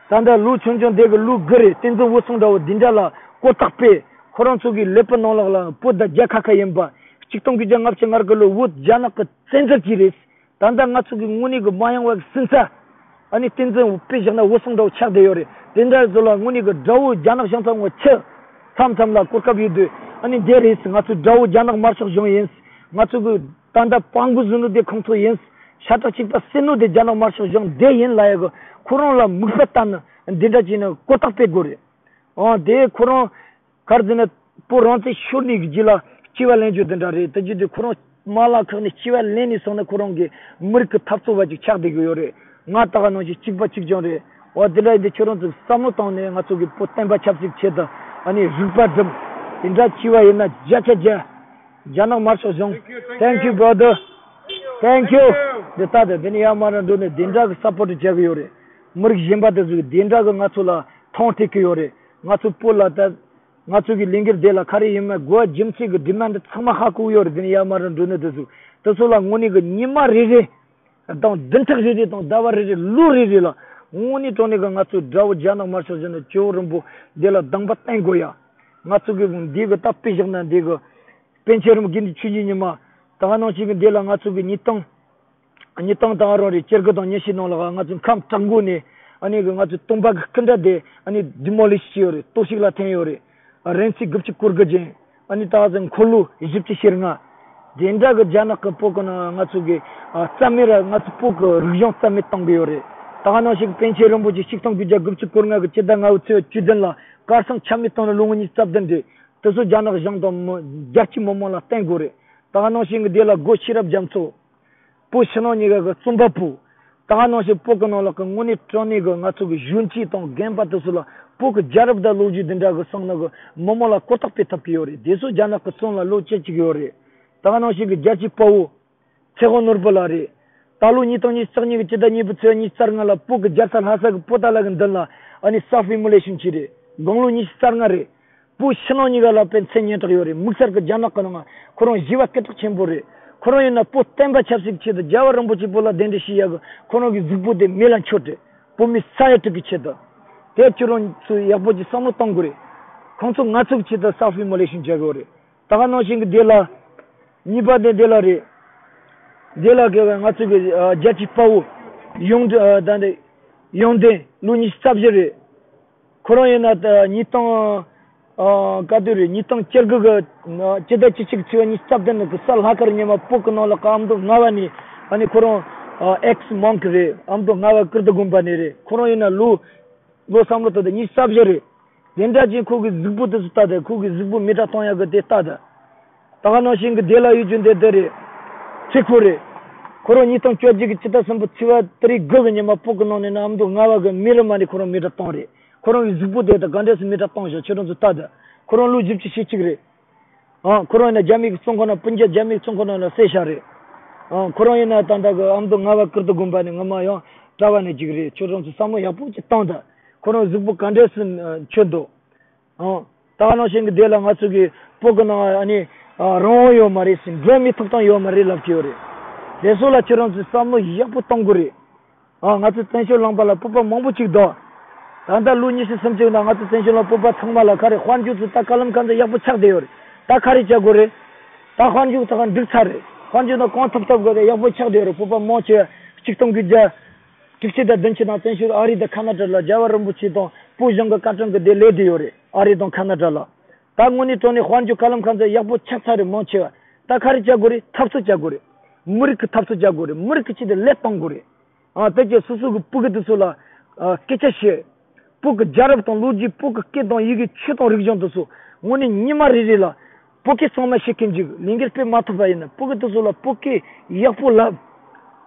ད་ལྟ་ལོ་ཆུང་ཆུང་དེ་གི་ལོ་དགུ་རེད། བསྟན་འཛིན་བུ་སོང་འདྲ་བོ་འདི་འདྲ་ལ་གོ་རྟོགས་སྤེལ། ཁོ་རང་ཚོ་གི་ཀླད་པ་ནང་ལོགས་ལ་བོད་དང་རྒྱལ་ཁ་ཁ་ཡིན་པ། ཆིག་སྟོང་དགུ་བརྒྱ་ལྔ་བཅུ་ང་དགུ་ལོ་བོད་རྒྱ་ནག་གི་བཙན་འཛུལ་གྱིས་རེད། ད་ལྟ་ང་ཚོ་གི་དངོས་གནས་གི་མ་ཡོང་བ་གི་སུན་ཚ། ཨ་ནི་བསྟན་འཛིན་དཔེ་བཞག་ན་བུ་སོང་འདྲ་བོ་ཆགས་བསྡད་ཡོད་རེད། དེ་འདྲ་ཚོ་ལ་དངོས་གནས་གི་དགྲ་བོ་རྒྱ་ནག་གཞུང་ཚབ་ངོ་ཆུ་མཚམས་མཚམས་ལ་གོ་སྐབས་ཡོད་དུས། ཨ་ནི་འདི་རེད། ང་ཚོ་དགྲ་བོ་རྒྱ་ནག་དམར་ཤོག་གཞུང་ཡིན། ང་ཚོ་གི་ད་ལྟ་དཔའ་མགོ་བཟུང་ནོ་དེ་ཁོང་ཚོ་ཡིན། ཤ་ཁྲག་གཅིག་པ་བསད་ནོ་དེ་རྒྱ་ནག་དམར་ཤོག་གཞུང་དེ་ཡིན་ལབ་ཡ་གི་ཁོ་རང་ལ་མིག་དཔེ་ལྟ་ན་འདི་འདྲ་བྱས་ནས་གོ་རྟོགས་སྤེལ་དགོས་རེད། འོ་དེ་ཁོ་རང་ག་རེ་ཟེར་ན་བོད་རང་བཙན་ཤོར་ནས་གི་རྗེས་ལ་སྐྱེ་བ་ལེན་རྒྱུ་དེ་འདྲ་རེད། དེ་རྒྱུ་དེ་ཁོ་རང་མ་ལ་ཁག་ནས་སྐྱེ་བ་ལེན་ནས་སོང་ན་ཁོ་རང་གི་མི་རིགས་ཀྱི་འཐབ་རྩོད་པ་ཅིག་ཆགས་བསྡད་གི་ཡོད་རེད། ང་ད་ག་ནང་བཞིན་གཅིག་པ་གཅིག་རྐྱང་རེད། འོ་དེ་འདྲ་ཡིན་དུས་ཁྱོད་རང་ཚོས་བསམ་བློ་བཏང་ནས་ང་ཚོ་གི་བོད་བསྟན་པ་ཆབ་སྲིད་ཆེད་དུ་ཨ་ནི་རིག་པ་སྒྲིམ། དེ་འདྲ་བྱས་པ་ཡིན་ན་བརྒྱ་ཆ་བརྒྱ། རྒྱ་ནག་དམར་ཤོག་གཞུང་། Thank you, brother. Thank you. འདི་ལྟ་དེ་འདི་ནས་ཡར་མར་འགྲོ་ནས་དེ་འདྲ་གི་སཔོར་ཊི་བྱ་གི་ཡོད་རེད། མི་རིགས་གཞན་པ་དེ་ཚོས་དེ་འདྲ་གི་ང་ཚོ་ལ་མཐོང་ཐེག་གི་ཡོད་རེད། ང་ཚོ་བོད་ལ་ད་ང་ཚོ་གི་ལས་འགུལ་དེ་ལ་ག་རེ་ཡིན་མིན་དགོས་པ་རྒྱུ་མཚན་གི་ཌི་མན་ཌི་ཚང་མ་ཧ་གོ་གི་ཡོད་རེད། དེ་ནས་ཡར་མར་འགྲོ་ནས་དེ་ཚོ་དེ་ཚོ་ལ་དངོས་གནས་གི་ཉི་མ་རེ་རེ་དང་བདུན་ཕྲག་རེ་རེ་དང་ཟླ་བ་རེ་རེ་ལོ་རེ་རེ་ལ་དངོས་གནས་དྲང་གནས་གི་ང་ཚོའི་དགྲ་བོ་རྒྱ་ནག་དམར་ཤོག་གཞུང་ནས་ཇོ་བོ་རིན་པོ་འདི་ལ་སྡང་པ་བསྟེན་དགོས་ཡ། ང་ཚོ་གི་འདི་གི་ད་དཔེ་བཞག་ན་འདི་གི་པཎ་ཆེན་རིན་པོ་དགེ་འདུན་ཆོས་ཀྱི་ཉི་མ། ད་ག་ནང་བཞིན་གི་འདི་ལ་ང་ཚོ་གི་ཉིས་སྟོང་ཉིས་སྟོང་དང་རང་རེ་བཅུ་དགུ་དང་ཉི་ཤུའི་ནང་ལ་ང་ཚོ་ཁམས་བྲག་འགོ་ནས་ཨ་ནི་གི་ང་ཚོ་སྟོན་པ་གི་སྐུ་འདྲ་དེ་ཨ་ནི་ཌི་མོ་ལིཤ་བྱས་ཡོད་རེད། གཏོར་བཤིག་ལ་འཐེན་ཡོད་རེད། རིན་ཆེན་དགུ་བཅུ་གོ་དགུ་ཅན། ཨ་ནི་ད་ག་ཚོད་འཁོར་ལོ་བཞི་བཅུ་ཞེ་ལྔ། དེ་འདྲ་གི་རྒྱ་ནག་གི་བོད་གི་ནང་ང་ཚོ་གི་ཨ་རྩ་མེད་ར་ང་ཚོ་བོད་གི་རིག་གཞུང་རྩ་མེད་གཏོང་གི་ཡོད་རེད། ད་ག་ནང་བཞིན་པཎ་ཆེན་རིན་པོ་ཆེ་ཆིག་སྟོང་དགུ་བརྒྱ་དགུ་བཅུ་གོ་ལྔ་གི་སྤྱི་ཟླ་ལྔ་པའི་ཚེས་བཅུ་བདུན་ལ་གར་སོང་ཆ་མེད་བཏང་ནས་ལོ་ངོ་ཉི་ཤུ་རྩ་བདུན་རེད། དེ་ཚོ་རྒྱ་ནག་གཞུང་དང་མི་རྒྱལ་སྤྱིའི་མི་མང་ལ་བསྟན་དགོས་རེད། ད་ག་ནང་བཞིན་གི་དེ་ལ་སྒོ་ཤེས་རབ་རྒྱ་མཚོ། བོད་ཕྱི་ནང་གཉིས་ཀ་གི་རྩོམ་པ་པོ། ད་ག་ནང་བཞིན་བོད་གི་ནང་ལོགས་གི་དངོས་གནས་དྲང་གནས་གི་ང་ཚོ་གི་གཞོན་སྐྱེས་དང་རྒན་པ་དེ་ཚོ་ལ་བོད་གི་རྒྱལ་རབས་དང་ལོ་རྒྱུས་འདི་འདྲ་གི་གསུངས་ན་གི་མི་མང་ལ་གོ་རྟོགས་སྤེལ་ཐུབ་ཀྱི་ཡོད་རེད། དེ་ཚོ་རྒྱ་ནག་གི་བཙོན་ལ་ལོ་བཅུ་གཅིག་ཡོད་རེད། ད་ག་ནང་བཞིན་གི་རྒྱལ་གཅེས་དཔའ་བོ། ཚེ་དབང་ནོར་བུ་ལགས་རེད། ད་ལོ་ཉིས་སྟོང་ཉི་ཤུ་རྩ་གཉིས་ཀྱི་སྤྱི་ཟླ་གཉིས་པའི་ཚེས་ཉི་ཤུ་རྩ་ལྔ་ལ་བོད་ཀྱི་རྒྱལ་ས་ལྷ་ས་གི་པོ་ཏཱ་ལ་གི་མདུན་ལ་ཨ་ནི་སེལ་ཕི་ཨི་མོ་ལེ་ཤན་བྱས་རེད། དགུང་ལོ་ཉི་ཤུ་རྩ་ལྔ་རེད། བོད་ཕྱི་ནང་གཉིས་ཀ་ལ་དཔེ་མཚན་སྙན་གྲགས་ཡོད་རེད། དམིགས་བསལ་གྱི་རྒྱ་ནག་གི་ནང་ཁོ་རང་ཞི་བ་སྐད་གྲགས་ཆེན་པོ་རེད། ཁོ་རང་ཡིན་ན་བོད་བསྟན་པ་ཆབ་སྲིད་ཀྱི་ཆེད་དུ་རྒྱལ་བ་རིན་པོ་ཆེ་བོད་ལ་གདན་འདྲེན་ཞུ་ཡག་གི་ཁོ་རང་གི་གཟུགས་པོ་དེ་མེ་ལ་མཆོད་རེད། བོད་མི་ས་ཡ་དྲུག་གི་ཆེད་དུ། དེ་ཁྱོད་རང་ཚོས་ཡག་པོ་ཅིག་བསམ་བློ་གཏོང་དགོས་རེད། ཁོང་ཚོ་ང་ཚོ་གི་ཆེད་དུ་སེལ་ཕི་ཨི་མོ་ལེ་ཤན་བྱེད་དགོས་རེད། ད་ག་ནང་བཞིན་གྱི་དེ་ལ། གཉིས་པ་དེ་དེ་ལ་རེད། དེ་ལ་གི་ང་ཚོ་གི་ཨ་རྒྱལ་གཅེས་དཔའ་བོ། ཡོན་ཏན་ཨ་ད་འདི། ཡོན་ཏན་ལོ་ཉི་ཤུ་རྩ་བཞི་རེད། ཁོ་རང་ཡིན་ན་ད་ཉིས་སྟོང་ ཨ་ག་དུས་རེད། ཉིས་སྟོང་བཅུ་དགུ་གི་ཨ་སྤྱི་ཟླ་བཅུ་གཅིག་ཚེས་པ་ཉི་ཤུ་རྩ་བདུན་གི་གཟའ་ལྷག་དཀར་ཉི་མ་བོད་གི་ནང་ལ་ཨ་མདོ་རྔ་བ་ནས་ཨ་ནི་ཁོ་རང་ཨ་ཨེག་སི་མོན་ཀི་རེད། ཨ་མདོ་རྔ་བ་ཀིརྟི་དགོན་པ་ནས་རེད། ཁོ་རང་ཡིན་ན་ལོ་ལོ་བསམ་བློ་བཏང་དེ་ཉི་ཤུ་རྩ་བཞི་རེད། དེ་འདྲ་ཅིག་ཁོ་གི་གཟུགས་པོ་དེ་ཚོ་ལྟ་དེ། ཁོ་གི་གཟུགས་པོ་མེ་དྲག་གཏོང་ཡག་གི་དེ་ལྟ་དེ། ད་ག་ནང་བཞིན་གི་དེ་ལ་ཡོད་རྒྱུ་འདི་དེ་རེད། ཚེ་ཁོ་རེད། ཁོ་རང་ཉིས་སྟོང་བཅོ་བརྒྱད་ཀྱི་ཕྱི་ཟླ་གསུམ་པའི་ཚེས་པ་ཏ་རིག་དགུ་གི་ཉི་མ་བོད་གི་ནང་ནས་ཨ་མདོ་རྔ་བ་གི་མེ་རི་མ་ནས་ཁོ་རང་མེ་དྲག་བཏང་རེད། ཁོ་རང་གི་གཟུགས་པོ་དེ་དང་ག་འདྲས་སེ་མེ་དྲག་བཏང་བཞག་ཁྱེད་རང་ཚོ་ལྟ་དེ། ཁོ་རང་ལོ་བཞི་བཅུ་ཞེ་གཅིག་རེད། ཨ་ཁོ་རང་ཡིན་ན་རྒྱ་མི་གི་བཙོན་ཁང་ནང་སྤུན་ཀྱག་རྒྱ་མི་གི་བཙོན་ཁང་ནང་ལ་བསད་བཞག་རེད། ཨ་ཁོ་རང་ཡིན་ན་ད་ལྟ་གི་ཨ་མདོ་རྔ་བ་ཀིརྟི་དགོན་པ་ནས་སྔོན་མ་ཡང་གྲྭ་པ་ནས་ཅིག་རེད། ཁྱོད་རང་ཚོ་བསམ་བློ་ཡག་པོ་ཅིག་བཏང་དང་། ཁོ་རང་གཟུགས་པོ་ག་འདྲས་སེ་ཨ་འཁྱོལ་འདུག་ཨ་ད་ག་ནང་བཞིན་གི་དེ་ལ་ང་ཚོ་གི་བོད་གི་ནང་ཨ་ནི་ཨ་རང་དབང་ཡོད་མ་རེད་ཟེར། འགྲོ་བ་མིའི་ཐོབ་ཐང་ཡོད་མ་རེད་ལབ་ཀྱི་ཡོད་རེད། དེ་ཚོ་ལ་ཁྱོད་རང་ཚོས་བསམ་བློ་ཡག་པོ་གཏོང་དགོས་རེད། ཨ་ང་ཚོ་བཙན་བྱོལ་ལུང་པ་ལ་བོད་པ་མང་པོ་ཅིག་འདུག་ད་ལྟ་ལོ་ཉི་ཤུ་སུམ་ཅུ་ནང་ང་ཚོ་བཙན་བྱོལ་ལ་བོད་པ་ཚང་མ་ལ་ག་རེ་དཔལ་འབྱོར་ཚོ་ད་ཀ་ལམ་ཁ་ཚ་ཡག་པོ་ཆགས་བསྡད་ཡོད་རེད། ད་ག་རེ་བྱ་དགོས་རེད། ད་དཔལ་འབྱོར་ཚོ་ག་འགྲིག་ཚར་རེད། དཔལ་འབྱོར་ད་གང་ཐུབ་ཐུབ་དགོས་ཏེ་ཡག་པོ་ཆགས་བསྡད་ཡོད་རེད། བོད་པ་མང་ཆེ་བ་གཅིག་སྟོང་དགུ་བརྒྱ་དྲུག་ཅུ་དང་བདུན་ཅུ་ནང་བཙན་བྱོལ་ཨ་རི་དང་ཁ་ན་ཌ་ལ་རྒྱལ་བ་རིན་པོ་ཆེ་དང་བོད་གཞུང་གི་བཀའ་དྲིན་གྱིས་དེ་ལས་བསྡད་ཡོད་རེད། ཨ་རི་དང་ཁ་ན་ཌ་ལ། ད་དངོས་གནས་དྲང་གནས་དཔལ་འབྱོར་ཀ་ལམ་ཁ་ཚ་ཡག་པོ་ཆགས་ཚར་རེད། མང་ཆེ་བ་ད་ག་རེ་བྱ་དགོས་རེད། འཐབ་རྩོད་བྱ་དགོས་རེད། མི་རིགས་ཀྱི་འཐབ་རྩོད་བྱ་དགོས་རེད། མི་རིགས་ཀྱི་ཆེད་དུ་ལས་གཏོང་དགོས་རེད། ཨ་དེ་གྱད་སོ་སོ་གི་སྤུ་གུ་དེ་ཚོ་ལ་ཨ་སྐད་ཆ་བཤད། བོད་ཀྱི་རྒྱལ་རབས་དང་ལོ་རྒྱུས། བོད་ཀྱི་སྐད་དང་ཡི་གེ། ཆོས་དང་རིག་གཞུང་དེ་ཚོ་དངོས་གནས་ཉི་མ་རེ་རེ་ལ་བོད་སྐད་གཙང་མ་བཤད་མཁན་ཅིག་ལས་འགུལ་སྤེལ་མ་ཐུབ་པ་ཡིན་ན། སྤུ་གུ་དེ་ཚོ་ལ་བོད་སྐད་ཡག་པོ་བསླབ།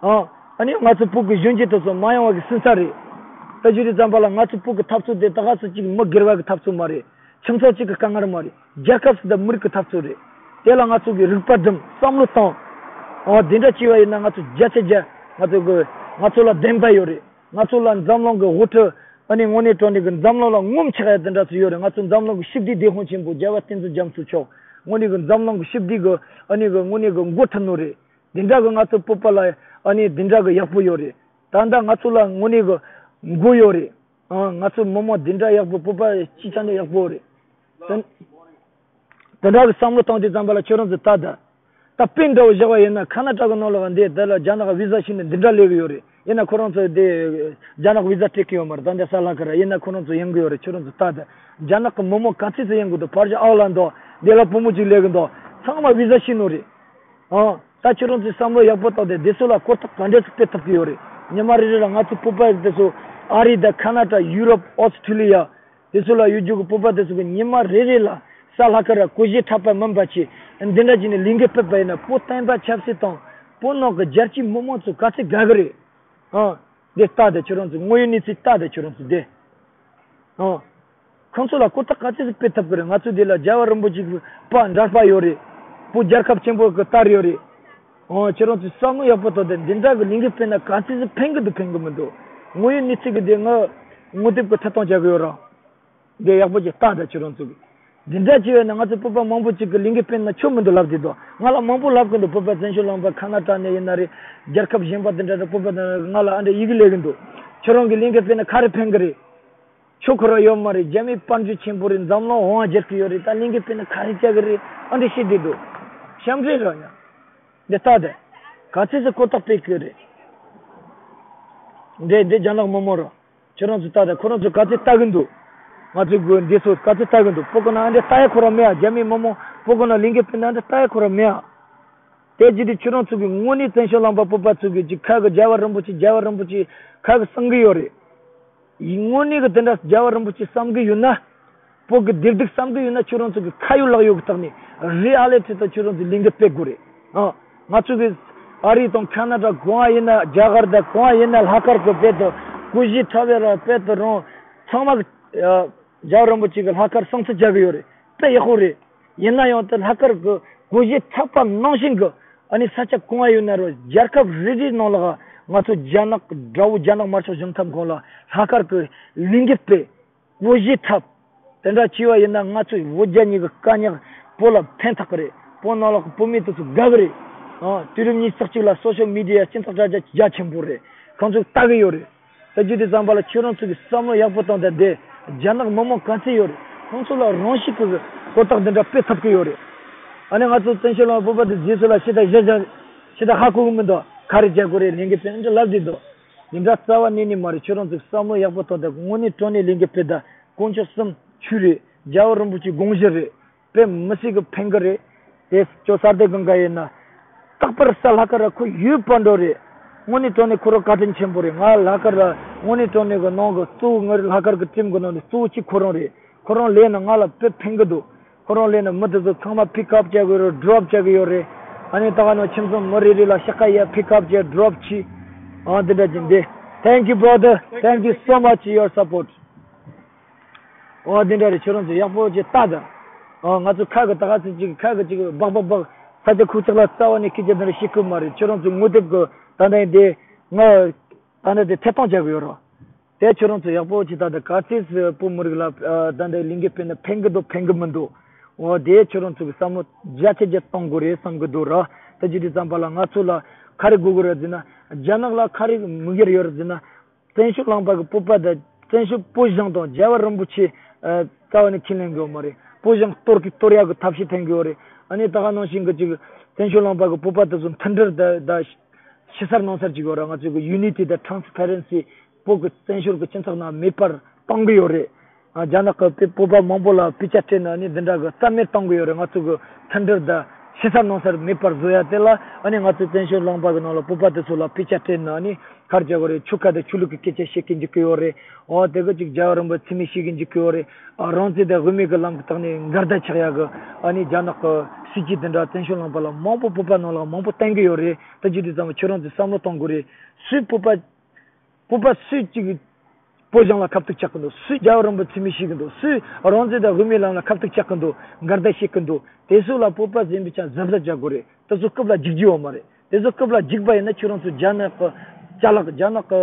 ཨ་ཨ་ནི་ང་ཚོ་བོད་ཀྱི་གཞོན་སྐྱེས་དེ་ཚོ་མ་ཡོང་བ་གི་སེམས་ས་རེད། ད་བྱས་དུས་ཙམ་པ་ལ་ང་ཚོ་བོད་ཀྱི་འཐབ་རྩོད་དེ་ད་ག་ཚོད་ཅིག་མི་སྒེར་བ་གི་འཐབ་རྩོད་མ་རེད། ཁྱིམ་ཚང་གཅིག་གི་དཀའ་ངལ་མ་རེད། རྒྱལ་ཁབ་ཟེར་དང་མི་རིགས་ཀྱི་འཐབ་རྩོད་རེད། དེ་ལ་ང་ཚོ་གི་རིག་པ་སྒྲིམ། བསམ་བློ་བཏང་། ཨོ་དེ་འདྲ་བྱས་པ་ཡིན་ན་ང་ཚོ་བརྒྱ་ཆ་བརྒྱ་ང་ཚོ་གི་ང་ཚོ་ལ་བདེན་པ་ཡོད་རེད། ང་ཚོ་ལ་འཛམ་གླིང་གི་དབུ་ཁྲིད། ཨ་ནི་དངོས་གནས་དྲང་གནས་གི་འཛམ་གླིང་ལ་ངོམ་ཆགས་ཡ་དེ་འདྲ་ཚོ་ཡོད་རེད། ང་ཚོ་འཛམ་གླིང་གི་ཞི་བདེའི་དེད་དཔོན་ཆེན་པོ་རྒྱལ་བ་བསྟན་འཛིན་རྒྱ་མཚོ་མཆོག་དངོས་གནས་གི་འཛམ་གླིང་གི་ཞི་བདེ་གི་ཨ་ནི་གི་དངོས་གནས་གི་འགོ་ཁྲིད་ནོ་རེད། དེ་འདྲ་གི་ང་ཚོ་བོད་པ་ལ་ཨ་ནི་དེ་འདྲ་གི་ཡག་པོ་ཡོད་རེད། ད་ལྟ་ང་ཚོ་ལ་དངོས་གནས་གི་མགོ་ཡོད་རེད། ཨ་ང་ཚོ་མི་མང་འདི་འདྲ་ཡག་པོ། བོད་པ་སྤྱི་ཆ་འདྲ་ཡག་པོ་རེད། དེ་དེ་འདྲ་གི་བསམ་བློ་བཏང་དུས་ཙམ་པ་ལ་ཁྱོད་རང་ཚོ་ད་ད་ད་དཔེ་འདྲ་བོ་བཞག་པ་ཡིན་ན། ཁ་ན་ཊ་ཀ་ནང་ལོགས་འདི་དེ་ལ་རྒྱ་ནག་བི་ཟ་ཞུས་ནས་འདི་འདྲ་སླེབས་ཀྱི་ཡོད་རེད། ཡིན་ན་ཁོ་རང་ཚོ་དེ་རྒྱ་ནག་བི་ཟ་སྤྲད་ཀྱི་ཡོད་མ་རེད། ད་འདི་གཟའ་ལྷག་དཀར་ཡིན་ན་ཁོ་རང་ཚོ་ཡོང་གི་ཡོད་རེད། ཁྱོད་རང་ཚོ་ད་ད་རྒྱ་ནག་གི་མི་མང་ག་ཚོད་ཚོད་ཡོང་གི་འདུག་ཕར་ཞོག་ཨའོ་ལན་དང་འདི་ལ་བུ་མོ་གཅིག་སླེབས་ཀྱི་འདུག་ཚང་མ་བི་ཟ་ཞུས་ནོ་རེད། ཨང་། ད་ཁྱོད་རང་ཚོས་བསམ་བློ་ཡག་པོ་བཏང་སྟེ་འདི་ཚོ་ལ་གོ་རྟོགས་ག་འདྲས་སེ་སྤེལ་ཐུབ་ཀྱི་ཡོད་རེད། ཉི་མ་རེ་རེ་ལ་ང་ཚོ་བོད་པ་འདི་ཚོ་ཨ་རི་དང་ཁ་ན་ཌ། ཡུ་རོབ། ཨོ་སི་ཁྲུ་ལི་ཡ། འདི་ཚོ་ལ་ཡོད་རྒྱུ་གི་བོད་པ་འདི་ཚོ་གི་ཉི་མ་རེ་རེ་ལ་གཟའ་ལྷག་དཀར་ར་སྒོར་གཞས་འཁྲབ་པ་མིན་པ་བྱས། འདི་འདྲ་བྱས་ནས་ལས་འགུལ་སྤེལ་བ་ཡིན་ན། བོད་བསྟན་པ་ཆབ་སྲིད་དང་བོད་ནང་གི་རྒྱལ་སྤྱིའི་མི་མང་ཚོ་ག་ཚོད་དགའ་གི་རེད། ཨང་། འདི་ལྟ་དང་ཁྱོད་རང་ཚོ། དངོས་ཡོད་གནས་ཚུལ་ལྟ་དང་ཁྱོད་རང་ཚོ་འདི། ཨང་། ཁོང་ཚོ་ལ་གོ་རྟོགས་ག་ཚོད་ཅིག་སྤེལ་ཐུབ་ཀྱི་རེད། ང་ཚོ་འདི་ལ་རྒྱལ་བ་རིན་པོ་ཆེ་གི་པར་འདྲ་པར་ཡོད་རེད། བོད་རྒྱལ་ཁབ་ཆེན་པོ་གི་སྟར་ཡོད་རེད། ཨང་། ཁྱེད་རང་ཚོས་བསམ་བློ་ཡག་པོ་བཏང་སྟེ་འདི་འདྲ་གི་ལས་འགུལ་སྤེལ་ན་ག་ཚོད་ཅིག་ཕན་གི་འདུག་ཕན་གི་མི་འདུག་དངོས་ཡོད་གནས་ཚུལ་གི་དེ་ང་ངོ་དེབ་གི་ཐད་གཏོང་བྱ་གི་ཡོད་ར། འདི་ཡག་པོ་ཅིག་ལྟ་དང་ཁྱེད་རང་ཚོ་གི། འདི་འདྲ་བྱས་པས་ན་ང་ཚོ་བོད་པ་མང་པོ་ཅིག་གི་ལས་འགུལ་སྤེལ་ན་ཆོ་མི་འདུག་ལབ་བསྡད་འདུག་ང་ལ་མང་པོ་ལབ་གི་འདུག་བོད་པ་བཙན་བྱོལ་ལུང་པ་ཁ་ན་ཊ་ནས་ཡིན་ན་རེད། རྒྱལ་ཁབ་གཞན་པ་འདི་འདྲ་རེད། བོད་པ་འདི་འདྲ་ང་ལ་ཨ་འདྲ་ཡི་གེ་སླེབས་གི་འདུག་ཁྱེད་རང་གི་ལས་འགུལ་སྤེལ་ན་ག་རེ་ཕན་གི་རེད། ཆོ་ཁོ་ར་ཡོད་མ་རེད། རྒྱ་མི་དཔལ་འབྱོར་ཆེན་པོ་རེད། འཛམ་གླིང་དབང་བ་རྒྱག་གི་ཡོད་རེད། ད་ལས་འགུལ་སྤེལ་ན་ག་རེ་བྱ་གི་རེད། ཨ་འདྲ་བཤད་བསྡད་འདུག་ཞབས་འདྲེན་ར་ཡ། འདི་ལྟ་དེ། ག་ཚོད་ཅིག་གོ་རྟོགས་སྤེལ་གི་རེད། འདི་འདི་རྒྱ་ནག་མི་མང་ར། ཁྱོད་རང་ཚོ་ལྟ་དེ། ཁོ་རང་ཚོ་ག་ཚོད་ལྟ་གི་འདུག་ང་ཚོ་གི་འདི་ཚོ་ག་ཚོད་ལྟ་གི་འདུག་བོད་གི་ནང་ཨ་འདྲ་ལྟ་ཡ་ཁོ་ར་མེད་ཨ། རྒྱ་མི་མི་མང་བོད་གི་ནང་ལས་འགུལ་སྤེལ་ན་ཨ་འདྲ་ལྟ་ཡ་ཁོ་ར་མེད་ཨ། དེ་བྱས་དུས་ཁྱོད་རང་ཚོ་གི་དངོས་གནས་བཙན་བྱོལ་ལུང་པ་བོད་པ་ཚོ་གི་ཅིག་ཁ་གི་རྒྱལ་བ་རིན་པོ་ཆེ་རྒྱལ་བ་རིན་པོ་ཆེ་ཁ་གི་བསམ་གི་ཡོད་རེད། ཡིན་དངོས་གནས་གི་དེ་འདྲ་རྒྱལ་བ་རིན་པོ་ཆེ་བསམ་གི་ཡོད་ན། བོད་གི་བདེ་སྡུག་བསམ་གི་ཡོད་ན་ཁྱོད་རང་ཚོ་གི་ཁ་ཡོད་ལག་ཡོད་གི་ཐོག་ནས་རི་ཨ་ལི་ཊི་ཐོག་ཁྱོད་རང་ཚོ་ལས་འགུལ་སྤེལ་དགོས་རེད། ཨ། ང་ཚོ་གི་ཨ་རི་དང་ཁ་ན་ཌ་གང་ཡིན་ན། རྒྱ་གར་དང་གང་ཡིན་ན་ལྷག་དཀར་གི་དཔེ་དང་སྒོར་གཞས་འཁྲབ་ཡ་ར་དཔེ་དང་རང་ཚང་མ་གི་ཨ་རྒྱལ་བ་རིན་པོ་ཆེ་གི་ལྷག་དཀར་སྲུང་བརྩི་བྱ་གི་ཡོད་རེད། དཔེ་ཡག་པོ་རེད། ཡིན་ན་ཡང་དེ་ལྷག་དཀར་གི་སྒོར་གཞས་འཁྲབ་པ་ནང་བཞིན་གི་ཨ་ནི་ས་ཆ་གང་ཡོད་ན་ར་རྒྱལ་ཁབ་རེ་རེའི་ནང་ལ་ང་ཚོ་རྒྱ་ནག་དགྲ་བོ་རྒྱ་ནག་དམར་ཤོག་གཞུང་ཚབ་ཁང་ལ་ལྷག་དཀར་གི་ལས་འགུལ་སྤེལ། སྒོར་གཞས་འཁྲབ། དེ་འདྲ་བྱས་པ་ཡིན་ན་ང་ཚོ་བོད་རྒྱ་གཉིས་ཀྱི་དཀའ་རྙོག་བོད་ལ་ཕན་ཐོགས་ཀྱི་རེད། བོད་ནང་ལོགས་ཀྱི་བོད་མི་དེ་ཚོ་དགའ་གི་རེད། ཨ། དུས་རབས་ཉི་ཤུ་རྩ་གཅིག་ལ་སོ་ཤལ་མི་ཌི་ཡ་སྤྱི་ཚོགས་དྲ་རྒྱ་རྒྱ་ཆེན་པོ་རེད། ཁོང་ཚོས་ལྟ་གི་ཡོད་རེད། ད་བྱས་དུས་ཙམ་པ་ལ་ཁྱོད་རང་ཚོ་གི་བསམ་བློ་ཡག་པོ་བཏང་སྟེ་འདི་རྒྱ་ནག་མི་མང་ག་ཚོད་ཡོད་རེད། ཁོང་ཚོ་ལ་རང་ཤུགས་ཀྱིས་གོ་རྟོགས་འདི་འདྲ་སྤེལ་ཐུབ་ཀྱི་ཡོད་རེད། ཨ་ནི་ང་ཚོ་བཙན་བྱོལ་ལ་བོད་པ་དེ་རྗེས་སུ་ལ་ཞེ་དྲག་གཞི་བཞག་ཞེ་དྲག་ཧ་གོ་གི་མི་འདུག་ག་རེ་བྱ་དགོས་རེད། ལས་འགུལ་སྤེལ་འདྲ་ལབ་བསྡད་འདུག་འདི་འདྲ་རྩ་བ་ནས་ནས་མ་རེད། ཁྱོད་རང་ཚོ་བསམ་བློ་ཡག་པོ་བཏང་སྟེ་དངོས་གནས་དྲང་གནས་ལས་འགུལ་སྤེལ་དང་། དཀོན་མཆོག་གསུམ་ཆོས་རེད། རྒྱལ་བ་རིན་པོ་ཆེའི་དགོངས་གཞི་རེད། དཔེ་མི་སྲིད་གི་ཕན་གི་རེད། དེ་ཅོ་ས་དེ་གང་ག་ཡིན་ན། རྟག་པར་ས་ལྷག་དཀར་ར་ཁོ་ཡོད་པ་འགྲོ་རེད། དངོས་གནས་དྲང་གནས་ཁོ་རང་བཀའ་དྲིན་ཆེན་པོ་རེད། ང་ལྷག་དཀར་ར་དངོས་གནས་དྲང་གནས་གི་ནང་གི་གཙོ་བོ་ང་ལྷག་དཀར་གི་ཊིམ་གི་ནང་ནས་གཙོ་བོ་གཅིག་ཁོ་རང་རེད། ཁོ་རང་ལས་ན་ང་ལ་དཔེ་ཕན་གི་འདུག་ཁོ་རང་ལས་ན་མི་དེ་ཚོ་ཚང་མ་པིག་ཨབ་བྱ་གི་ཡོད་རེད། ཌོབ་བྱ་གི་ཡོད་རེད། ཨ་ནི་ད་ག་ནང་ཁྱིམ་ཚང་མི་རེ་རེ་ལ་ཤ་ཁ་ཡ་པིག་ཨབ་བྱས་ཌོབ་བྱས། ཨ་འདི་འདྲ་ཅིག་འདི། Thank you brother, thank you so much your support. ཨོ་འདི་འདྲ་རེད། ཁྱོད་རང་ཚོ་ཡག་པོ་ཅིག་ལྟ་ད། ཨོ་ང་ཚོ་ཁ་གི་ད་ག་ཚོད་ཅིག་ཁ་གི་ཅིག་སྦག་སྦག་སྦག་ས་ཆ་ཁུག་ཅག་ལ་རྩ་བ་ནས་སྐད་ཆ་འདི་འདྲ་བཤད་ཁུལ་མ་རེད། ཁྱོད་རང་ཚོ་ངོ་དེབ་གི་ད་ལྟ་ཡིན་དེ་ང་ད་ལྟ་དེ་ཐད་གཏོང་བྱ་གི་ཡོད་རོ། དེ་ཁྱོད་རང་ཚོ་ཡག་པོ་ཅིག་ལྟ་ད། ག་ཚོད་བོད་མི་རིགས་ལ་ད་ལྟ་ལས་འགུལ་སྤེལ་ན་ཕན་གི་འདུག་ཕན་གི་མི་འདུག་ཨོ་དེ་ཁྱོད་རང་ཚོ་གི་བསམ་བློ་བརྒྱ་ཆ་བརྒྱ་གཏོང་དགོས་རེད་བསམ་གི་འདུག་ར། ད་ཅི་དུས་ཙམ་པ་ལ་ང་ཚོ་ལ་ག་རེ་དགོས་གི་རེད་ཟེར་ན། རྒྱ་ནག་ལ་ག་རེ་དམིགས་ཡུལ་ཡོད་རེད་ཟེར་ན། བཙན་བྱོལ་ལུང་པ་གི་བོད་པ་དང་བཙན་བྱོལ་བོད་གཞུང་དང་རྒྱལ་བ་རིན་པོ་ཆེ་ཨ་རྩ་བ་ནས་ཁས་ལེན་གི་ཡོད་མ་རེད། བོད་གཞུང་གཏོར་གི་གཏོར་ཡག་གི་ཐབས་ཤེས་འཐེན་གི་ཡོད་རེད། ཨ་ནི་ད་ག་ནང་བཞིན་གི་ཅིག་བཙན་བྱོལ་ལུང་པ་གི་བོད་པ་དེ་ཚོ་མཐུན་སྒྲིལ་དང་དང་ཕྱི་གསལ་ནང་གསལ་ཅིག་ཡོད་ར། ང་ཚོ་གི་ཡུ་ནི་ཊི་དང་ཊ་རན་སི་པེ་རན་སི་བོད་གི་བཙན་བྱོལ་གི་སྤྱི་ཚོགས་ནང་མེད་པར་གཏོང་གི་ཡོད་རེད། ཨ་རྒྱ་ནག་གི་བོད་པ་མང་པོ་ལ་དཔེ་ཆ་སྤྲད་ནས་ཨ་ནི་འདི་འདྲ་གི་རྩ་མེད་གཏོང་གི་ཡོད་རེད། ང་ཚོ་གི་མཐུན་སྒྲིལ་དང་ཕྱི་གསལ་ནང་གསལ་མེད་པར་བཟོ་ཡ་དེ་ལ་ཨ་ནི་ང་ཚོ་བཙན་བྱོལ་ལུང་པ་གི་ནང་ལ་བོད་པ་དེ་ཚོ་ལ་དཔེ་ཆ་སྤྲད་ནས་ཨ་ནི་ག་རེ་བྱེད་དགོས་རེད། ཆོལ་ཁ་དང་ཆོས་ལུགས་ཀྱི་སྐད་ཆ་བཤད་གི་འཇུག་གི་ཡོད་རེད། འོ་དེ་གི་ཅིག་རྒྱལ་བ་རིན་པོ་ཆེ་མཚན་སྨད་བཤད་གི་འཇུག་གི་ཡོད་རེད། ཨ་རང་བཙན་དང་དབུ་མའི་གི་ལམ་གི་སྟེང་ནས་འགལ་ཟླ་ཆགས་ཡ་གི་ཨ་ནི་རྒྱ་ནག་གི་སྲིད་ཇུས་དེ་འདྲ་བཙན་བྱོལ་ལུང་པ་ལ་མང་པོ་བོད་པ་ནང་ལ་མང་པོ་བསྟན་གི་ཡོད་རེད། ད་ཅི་དུས་ཙམ་པ་ཁྱོད་རང་ཚོས་བསམ་བློ་གཏོང་དགོས་རེད། སུས་བོད་པ་བོད་པ་སུས་ཅིག་བོད་གཞུང་ལ་ཁ་ཐུག་ཆགས་ཀྱི་འདུག་སུས་རྒྱལ་བ་རིན་པོ་ཆེ་མི་ཤེས་ཀྱི་འདུག་སུས་རང་བཙན་དང་དབུ་མའི་ལམ་ལ་ཁ་ཐུག་ཆགས་ཀྱི་འདུག་འགལ་ཟླ་བྱེད་ཀྱི་འདུག་དེ་ཚོ་ལ་བོད་པ་ཟིན་པའི་ཆ་གཟབ་གཟབ་བྱ་དགོས་རེད། དེ་ཚོ་རྐུབ་ལ་འཇིགས་རྒྱུ་ཡོད་མ་རེད། དེ་ཚོ་རྐུབ་ལ་འཇིགས་པ་ཡིན་ན་ཁྱོད་རང་ཚོ་རྒྱ་ནག་གི་ཅ་ལག་རྒྱ་ནག་གི་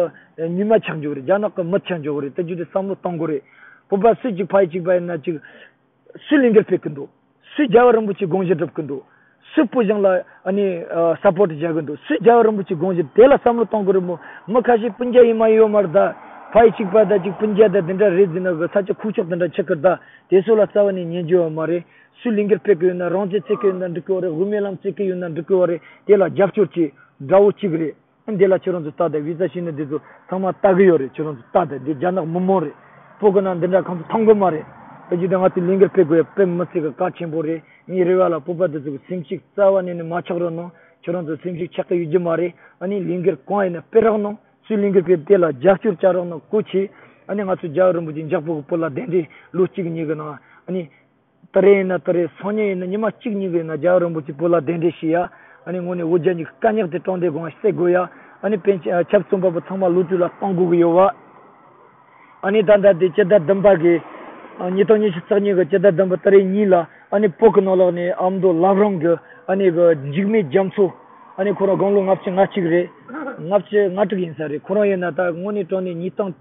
ཉི་མ་ཆགས་འགྱོ་གི་རེད། རྒྱ་ནག་གི་མི་ཆགས་འགྱོ་གི་རེད། དེ་རྒྱུ་དེ་བསམ་བློ་གཏོང་དགོས་རེད། བོད་པ་སུས་ཅིག་ཕ་ཡི་གཅིག་པ་ཡིན་ན་ཅིག་སུས་ལས་འགུལ་སྤེལ་གི་འདུག་སུས་རྒྱལ་བ་རིན་པོ་ཆེའི་དགོངས་གཞི་སྒྲུབ་གི་འདུག་སུས་བོད་གཞུང་ལ་ཨ་ནི་ཨ་སཔོར་ཊི་རྒྱག་གི་འདུག་སུས་རྒྱལ་བ་རིན་པོ་ཆེའི་དགོངས་གཞི་དེ་ལ་བསམ་བློ་གཏོང་དགོས་རེད་མོ། མི་ཁ་ཤས་སྤུན་ཀྱག་ཡིན་མ་ཡོད་མ་རེད་ད། ཕ་ཡི་གཅིག་པ་དང་གཅིག་སྤུན་ཀྱག་དང་དེ་འདྲ་རེད་ཟེར་ན་གི་ས་ཆ་ཁུག་ཀྱོག་དེ་འདྲ་ཆགས་གི་རེད་ད། དེ་ཚོ་ལ་རྩ་བ་ནས་ཉན་རྒྱུ་ཡོད་མ་རེད། སུས་ལས་འགུལ་སྤེལ་གི་ཡོད་ན། རང་བཙན་རྩོད་གི་ཡོད་ན་འགྲིག་གི་ཡོད་རེད། དབུ་མའི་ལམ་རྩོད་གི་ཡོད་ན་འགྲིག་གི་ཡོད་རེད། དེ་ལ་རྒྱབ་སྐྱོར་གྱིས་དགྲ་བོ་གཅིག་རེད། འདི་ལ་ཁྱོད་རང་ཚོ་ལྟ་དང་། བི་ཟ་ཞིག་ནི་འདི་ཚོ་ཚང་མ་ལྟ་གི་ཡོད་རེད། ཁྱོད་རང་ཚོ་ལྟ་དང་། འདི་རྒྱ་ནག་མི་མང་རེད། བོད་གི་ནང་འདི་འདྲ་ཁམས་ཚོ་མཐོང་གི་མ་རེད། ད་ཅི་ད་ང་ཚོས་ལས་འགུལ་སྤེལ་དགོས་ཡ་དཔེ་མི་སྲིད་གི་གལ་ཆེན་པོ་རེད། ངའི་རེ་བ་ལ་བོད་པ་འདི་ཚོ་གི་སེམས་ཤུགས་རྩ་བ་ནས་ནི་མ་ཆག་རོགས་གནང་། ཁྱོད་རང་ཚོ་སེམས་ཤུགས་ཆག་གི་ཡོད་རྒྱུ་མ་རེད། ཨ་ནི་ལས་འགུལ་གང་ཡིན་ན་སྤེལ་རོགས་གནང་། སུས་ལས་འགུལ་སྤེལ་དེ་ལ་རྒྱབ་སྐྱོར་བྱ་རོགས་གནང་། སྐུ་མཁྱེན། ཨ་ནི་ང་ཚོ་རྒྱལ་བ་རིན་པོ་ཆེ་འཇག་པོ་གི་བོད་ལ་གདན་འདྲེན་ལོ་གཅིག་གཉིས་གི་ནང་ཨ་ནི། ད་རེས་ཡིན་ན་ད་རེས། སང་ཉིན་ཡིན་ན། ཉི་མ་གཅིག་གཉིས་ཀྱི་ཡིན་ན་རྒྱལ་བ་རིན་པོ་ཆེ་བོད་ལ་གདན་འདྲེན་བྱེད་ཡ། ཨ་ནི་དངོས་གནས་འོ་བརྒྱལ་གྱི་དཀའ་རྙོག་དེ་དྲང་བདེན་སྒང་བཤད་དགོས་ཡ། ཨ་ནི་པཎ་ཆེན་ཆབ་སྲིད་བཙོན་པ་པོ་ཚང་མ་གློད་གྲོལ་ལ་གཏོང་དགོས་ཀྱི་ཡོད་བ། ཨ་ནི་ད་ལྟ་དེ་སྤྱི་ཟླ་བདུན་པ་གི་ཨ་ཉིས་སྟོང་ཉི་ཤུ་རྩ་གཉིས་ཀྱི་སྤྱི་ཟླ་བདུན་པ་ཏ་རིག་གཉིས་ལ་ཨ་ནི་བོད་ཀྱི་ནང་ལོགས་ནས་ཨ་མདོ་བླ་བྲང་གི་ཨ་ནི་གི་འཇིགས་མེད་རྒྱ་མཚོ། ཨ་ནི་ཁོ་རང་དགུང་ལོ་ལྔ་བཅུ་ང་གཅིག་རེད། ལྔ་བཅུ་ང་དྲུག་ཡིན་ས་རེད། ཁོ་རང་ཡིན་ན་ད་དངོས་གནས་དྲང་གནས་ཉིས་སྟོང་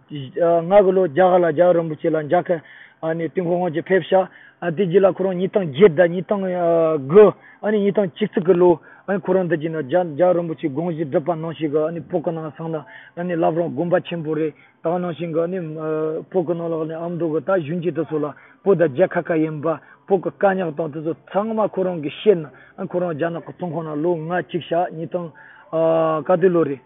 ལྔ་གི་ལོ་རྒྱ་གར་ལ་རྒྱལ་བ་རིན་པོ་ཆེ་ལ་མཇལ་ཁ་ཨ་ནི་དུས་འཁོར་དབང་ཆེན་ཕེབས་ཤག་ཨ་དེ་རྗེས་ལ་ཁོ་རང་ཉིས་སྟོང་བརྒྱད་དང་ཉིས་སྟོང་དགུ། ཨ་ནི་ཉིས་སྟོང་བཅུ་གཅིག་གི་ལོ་ཨ་ནི་ཁོ་རང་འདི་གྱི་ནང་རྒྱ་རྒྱལ་བ་རིན་པོ་ཆེའི་དགོངས་གཞི་སྒྲུབ་པ་ནང་བཞིན་གི་ཨ་ནི་བོད་ཀྱི་ནང་སོང་ན་ཨ་ནི་བླ་བྲང་དགོན་པ་ཆེན་པོ་རེད། ད་ག་ནང་བཞིན་གི་ཨ་ནི་ཨ་བོད་ཀྱི་ནང་ལོགས་ནས་ཨ་མདོ་གི་ད་གཞོན་སྐྱེས་དེ་ཚོ་ལ་བོད་དང་རྒྱལ་ཁ་ག་ཡིན་པ། བོད་ཀྱི་དཀའ་རྙོག་དང་དེ་ཚོ་ཚང་མ་ཁོ་རང་གིས་ཤེས་ནས་ཨ་ཁོ་རང་རྒྱ་ནག་གི་བཙོན་ཁང་ནང་ལོ་ལྔ་བཅུག་ཤག་ཉིས་སྟོང་ཨ་ག་དུས་ལོ་རེད།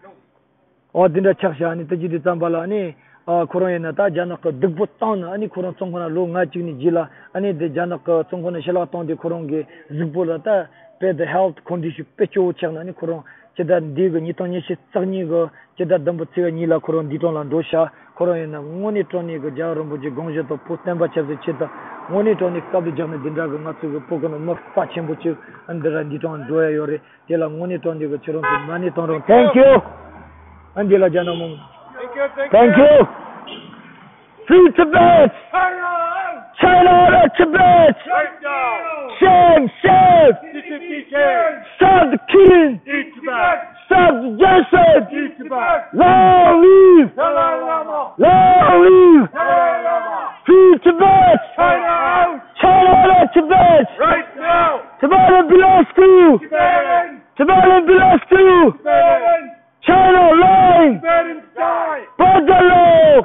འོ་དེ་འདྲ་ཆགས་ཤག་ཨ་ནི་ད་ཅི་དུས་ཙམ་པ་ལ་ཨ་ནི་ཨ་ཁོ་རང་ཡིན་ན་ད་རྒྱ་ནག་གི་སྡུག་པོ་བཏང་ནས་ཨ་ནི་ཁོ་རང་བཙོན་ཁང་ནང་ལོ་ལྔ་བཅུག་ནས་རྗེས་ལ་ཨ་ནི་དེ་རྒྱ་ནག་གི་བཙོན་ཁང་ནས་ཕྱི་ལོགས་བཏང་དུས་ཁོ་རང་གི་གཟུགས་པོ་ལ་ད་དཔེ་དེ་ཧེལ་ཐི་ཀོན་ཌི་ཤན་དཔེ་སྐྱོ་བོ་ཆགས་ནས་ཨ་ནི་ཁོ་རང་སྤྱི་ཟླ་འདི་གི་ཉིས་སྟོང་ཉི་ཤུ་རྩ་གཉིས་གི་སྤྱི་ཟླ་བདུན་པའི་ཚེས་པ་གཉིས་ལ་ཁོ་རང་འདས་གྲོངས་ལ་འགྲོ་ཤག་ཁོ་རང་ཡིན་ན་དངོས་གནས་དྲང་གནས་ཀྱི་རྒྱལ་བ་རིན་པོ་ཆེའི་དགོངས་གཞི་དང་བོད་བསྟན་པ་ཆབ་སྲིད་ཆེད་དུ་དངོས་གནས་དྲང་གནས་དཀའ་སྡུག་རྒྱག་ནས་འདི་འདྲ་གི་ང་ཚོ་གི་བོད་ཀྱི་ནང་མི་རྩ་ཆེན་པོ་ཅིག་འདི་ར་འདས་གྲོངས་འགྲོ་ཡ་ཡོད་རེད། དེ་ལ་དངོས་གནས་དྲང་གནས་ཀྱི་ཁྱེད་རང་ཚོ་མ་ཎི་བཏང་རོགས། Thank you. ཨ་འདི་ལ་རྒྱ་ནག་མོ། Thank you. Free Tibet! China out of Tibet! Right now! Shame, shame! C C P shame! Stop the killing! Free Tibet! Stop the genocide! Free Tibet! Long live! Dalai Lama! Long live! Dalai Lama! Free Tibet! China out! China out of Tibet! Right now! Tibet belongs to you! Tibetans! Tibet belongs to you! Tibetans! China lying! Tibetans die! Border law!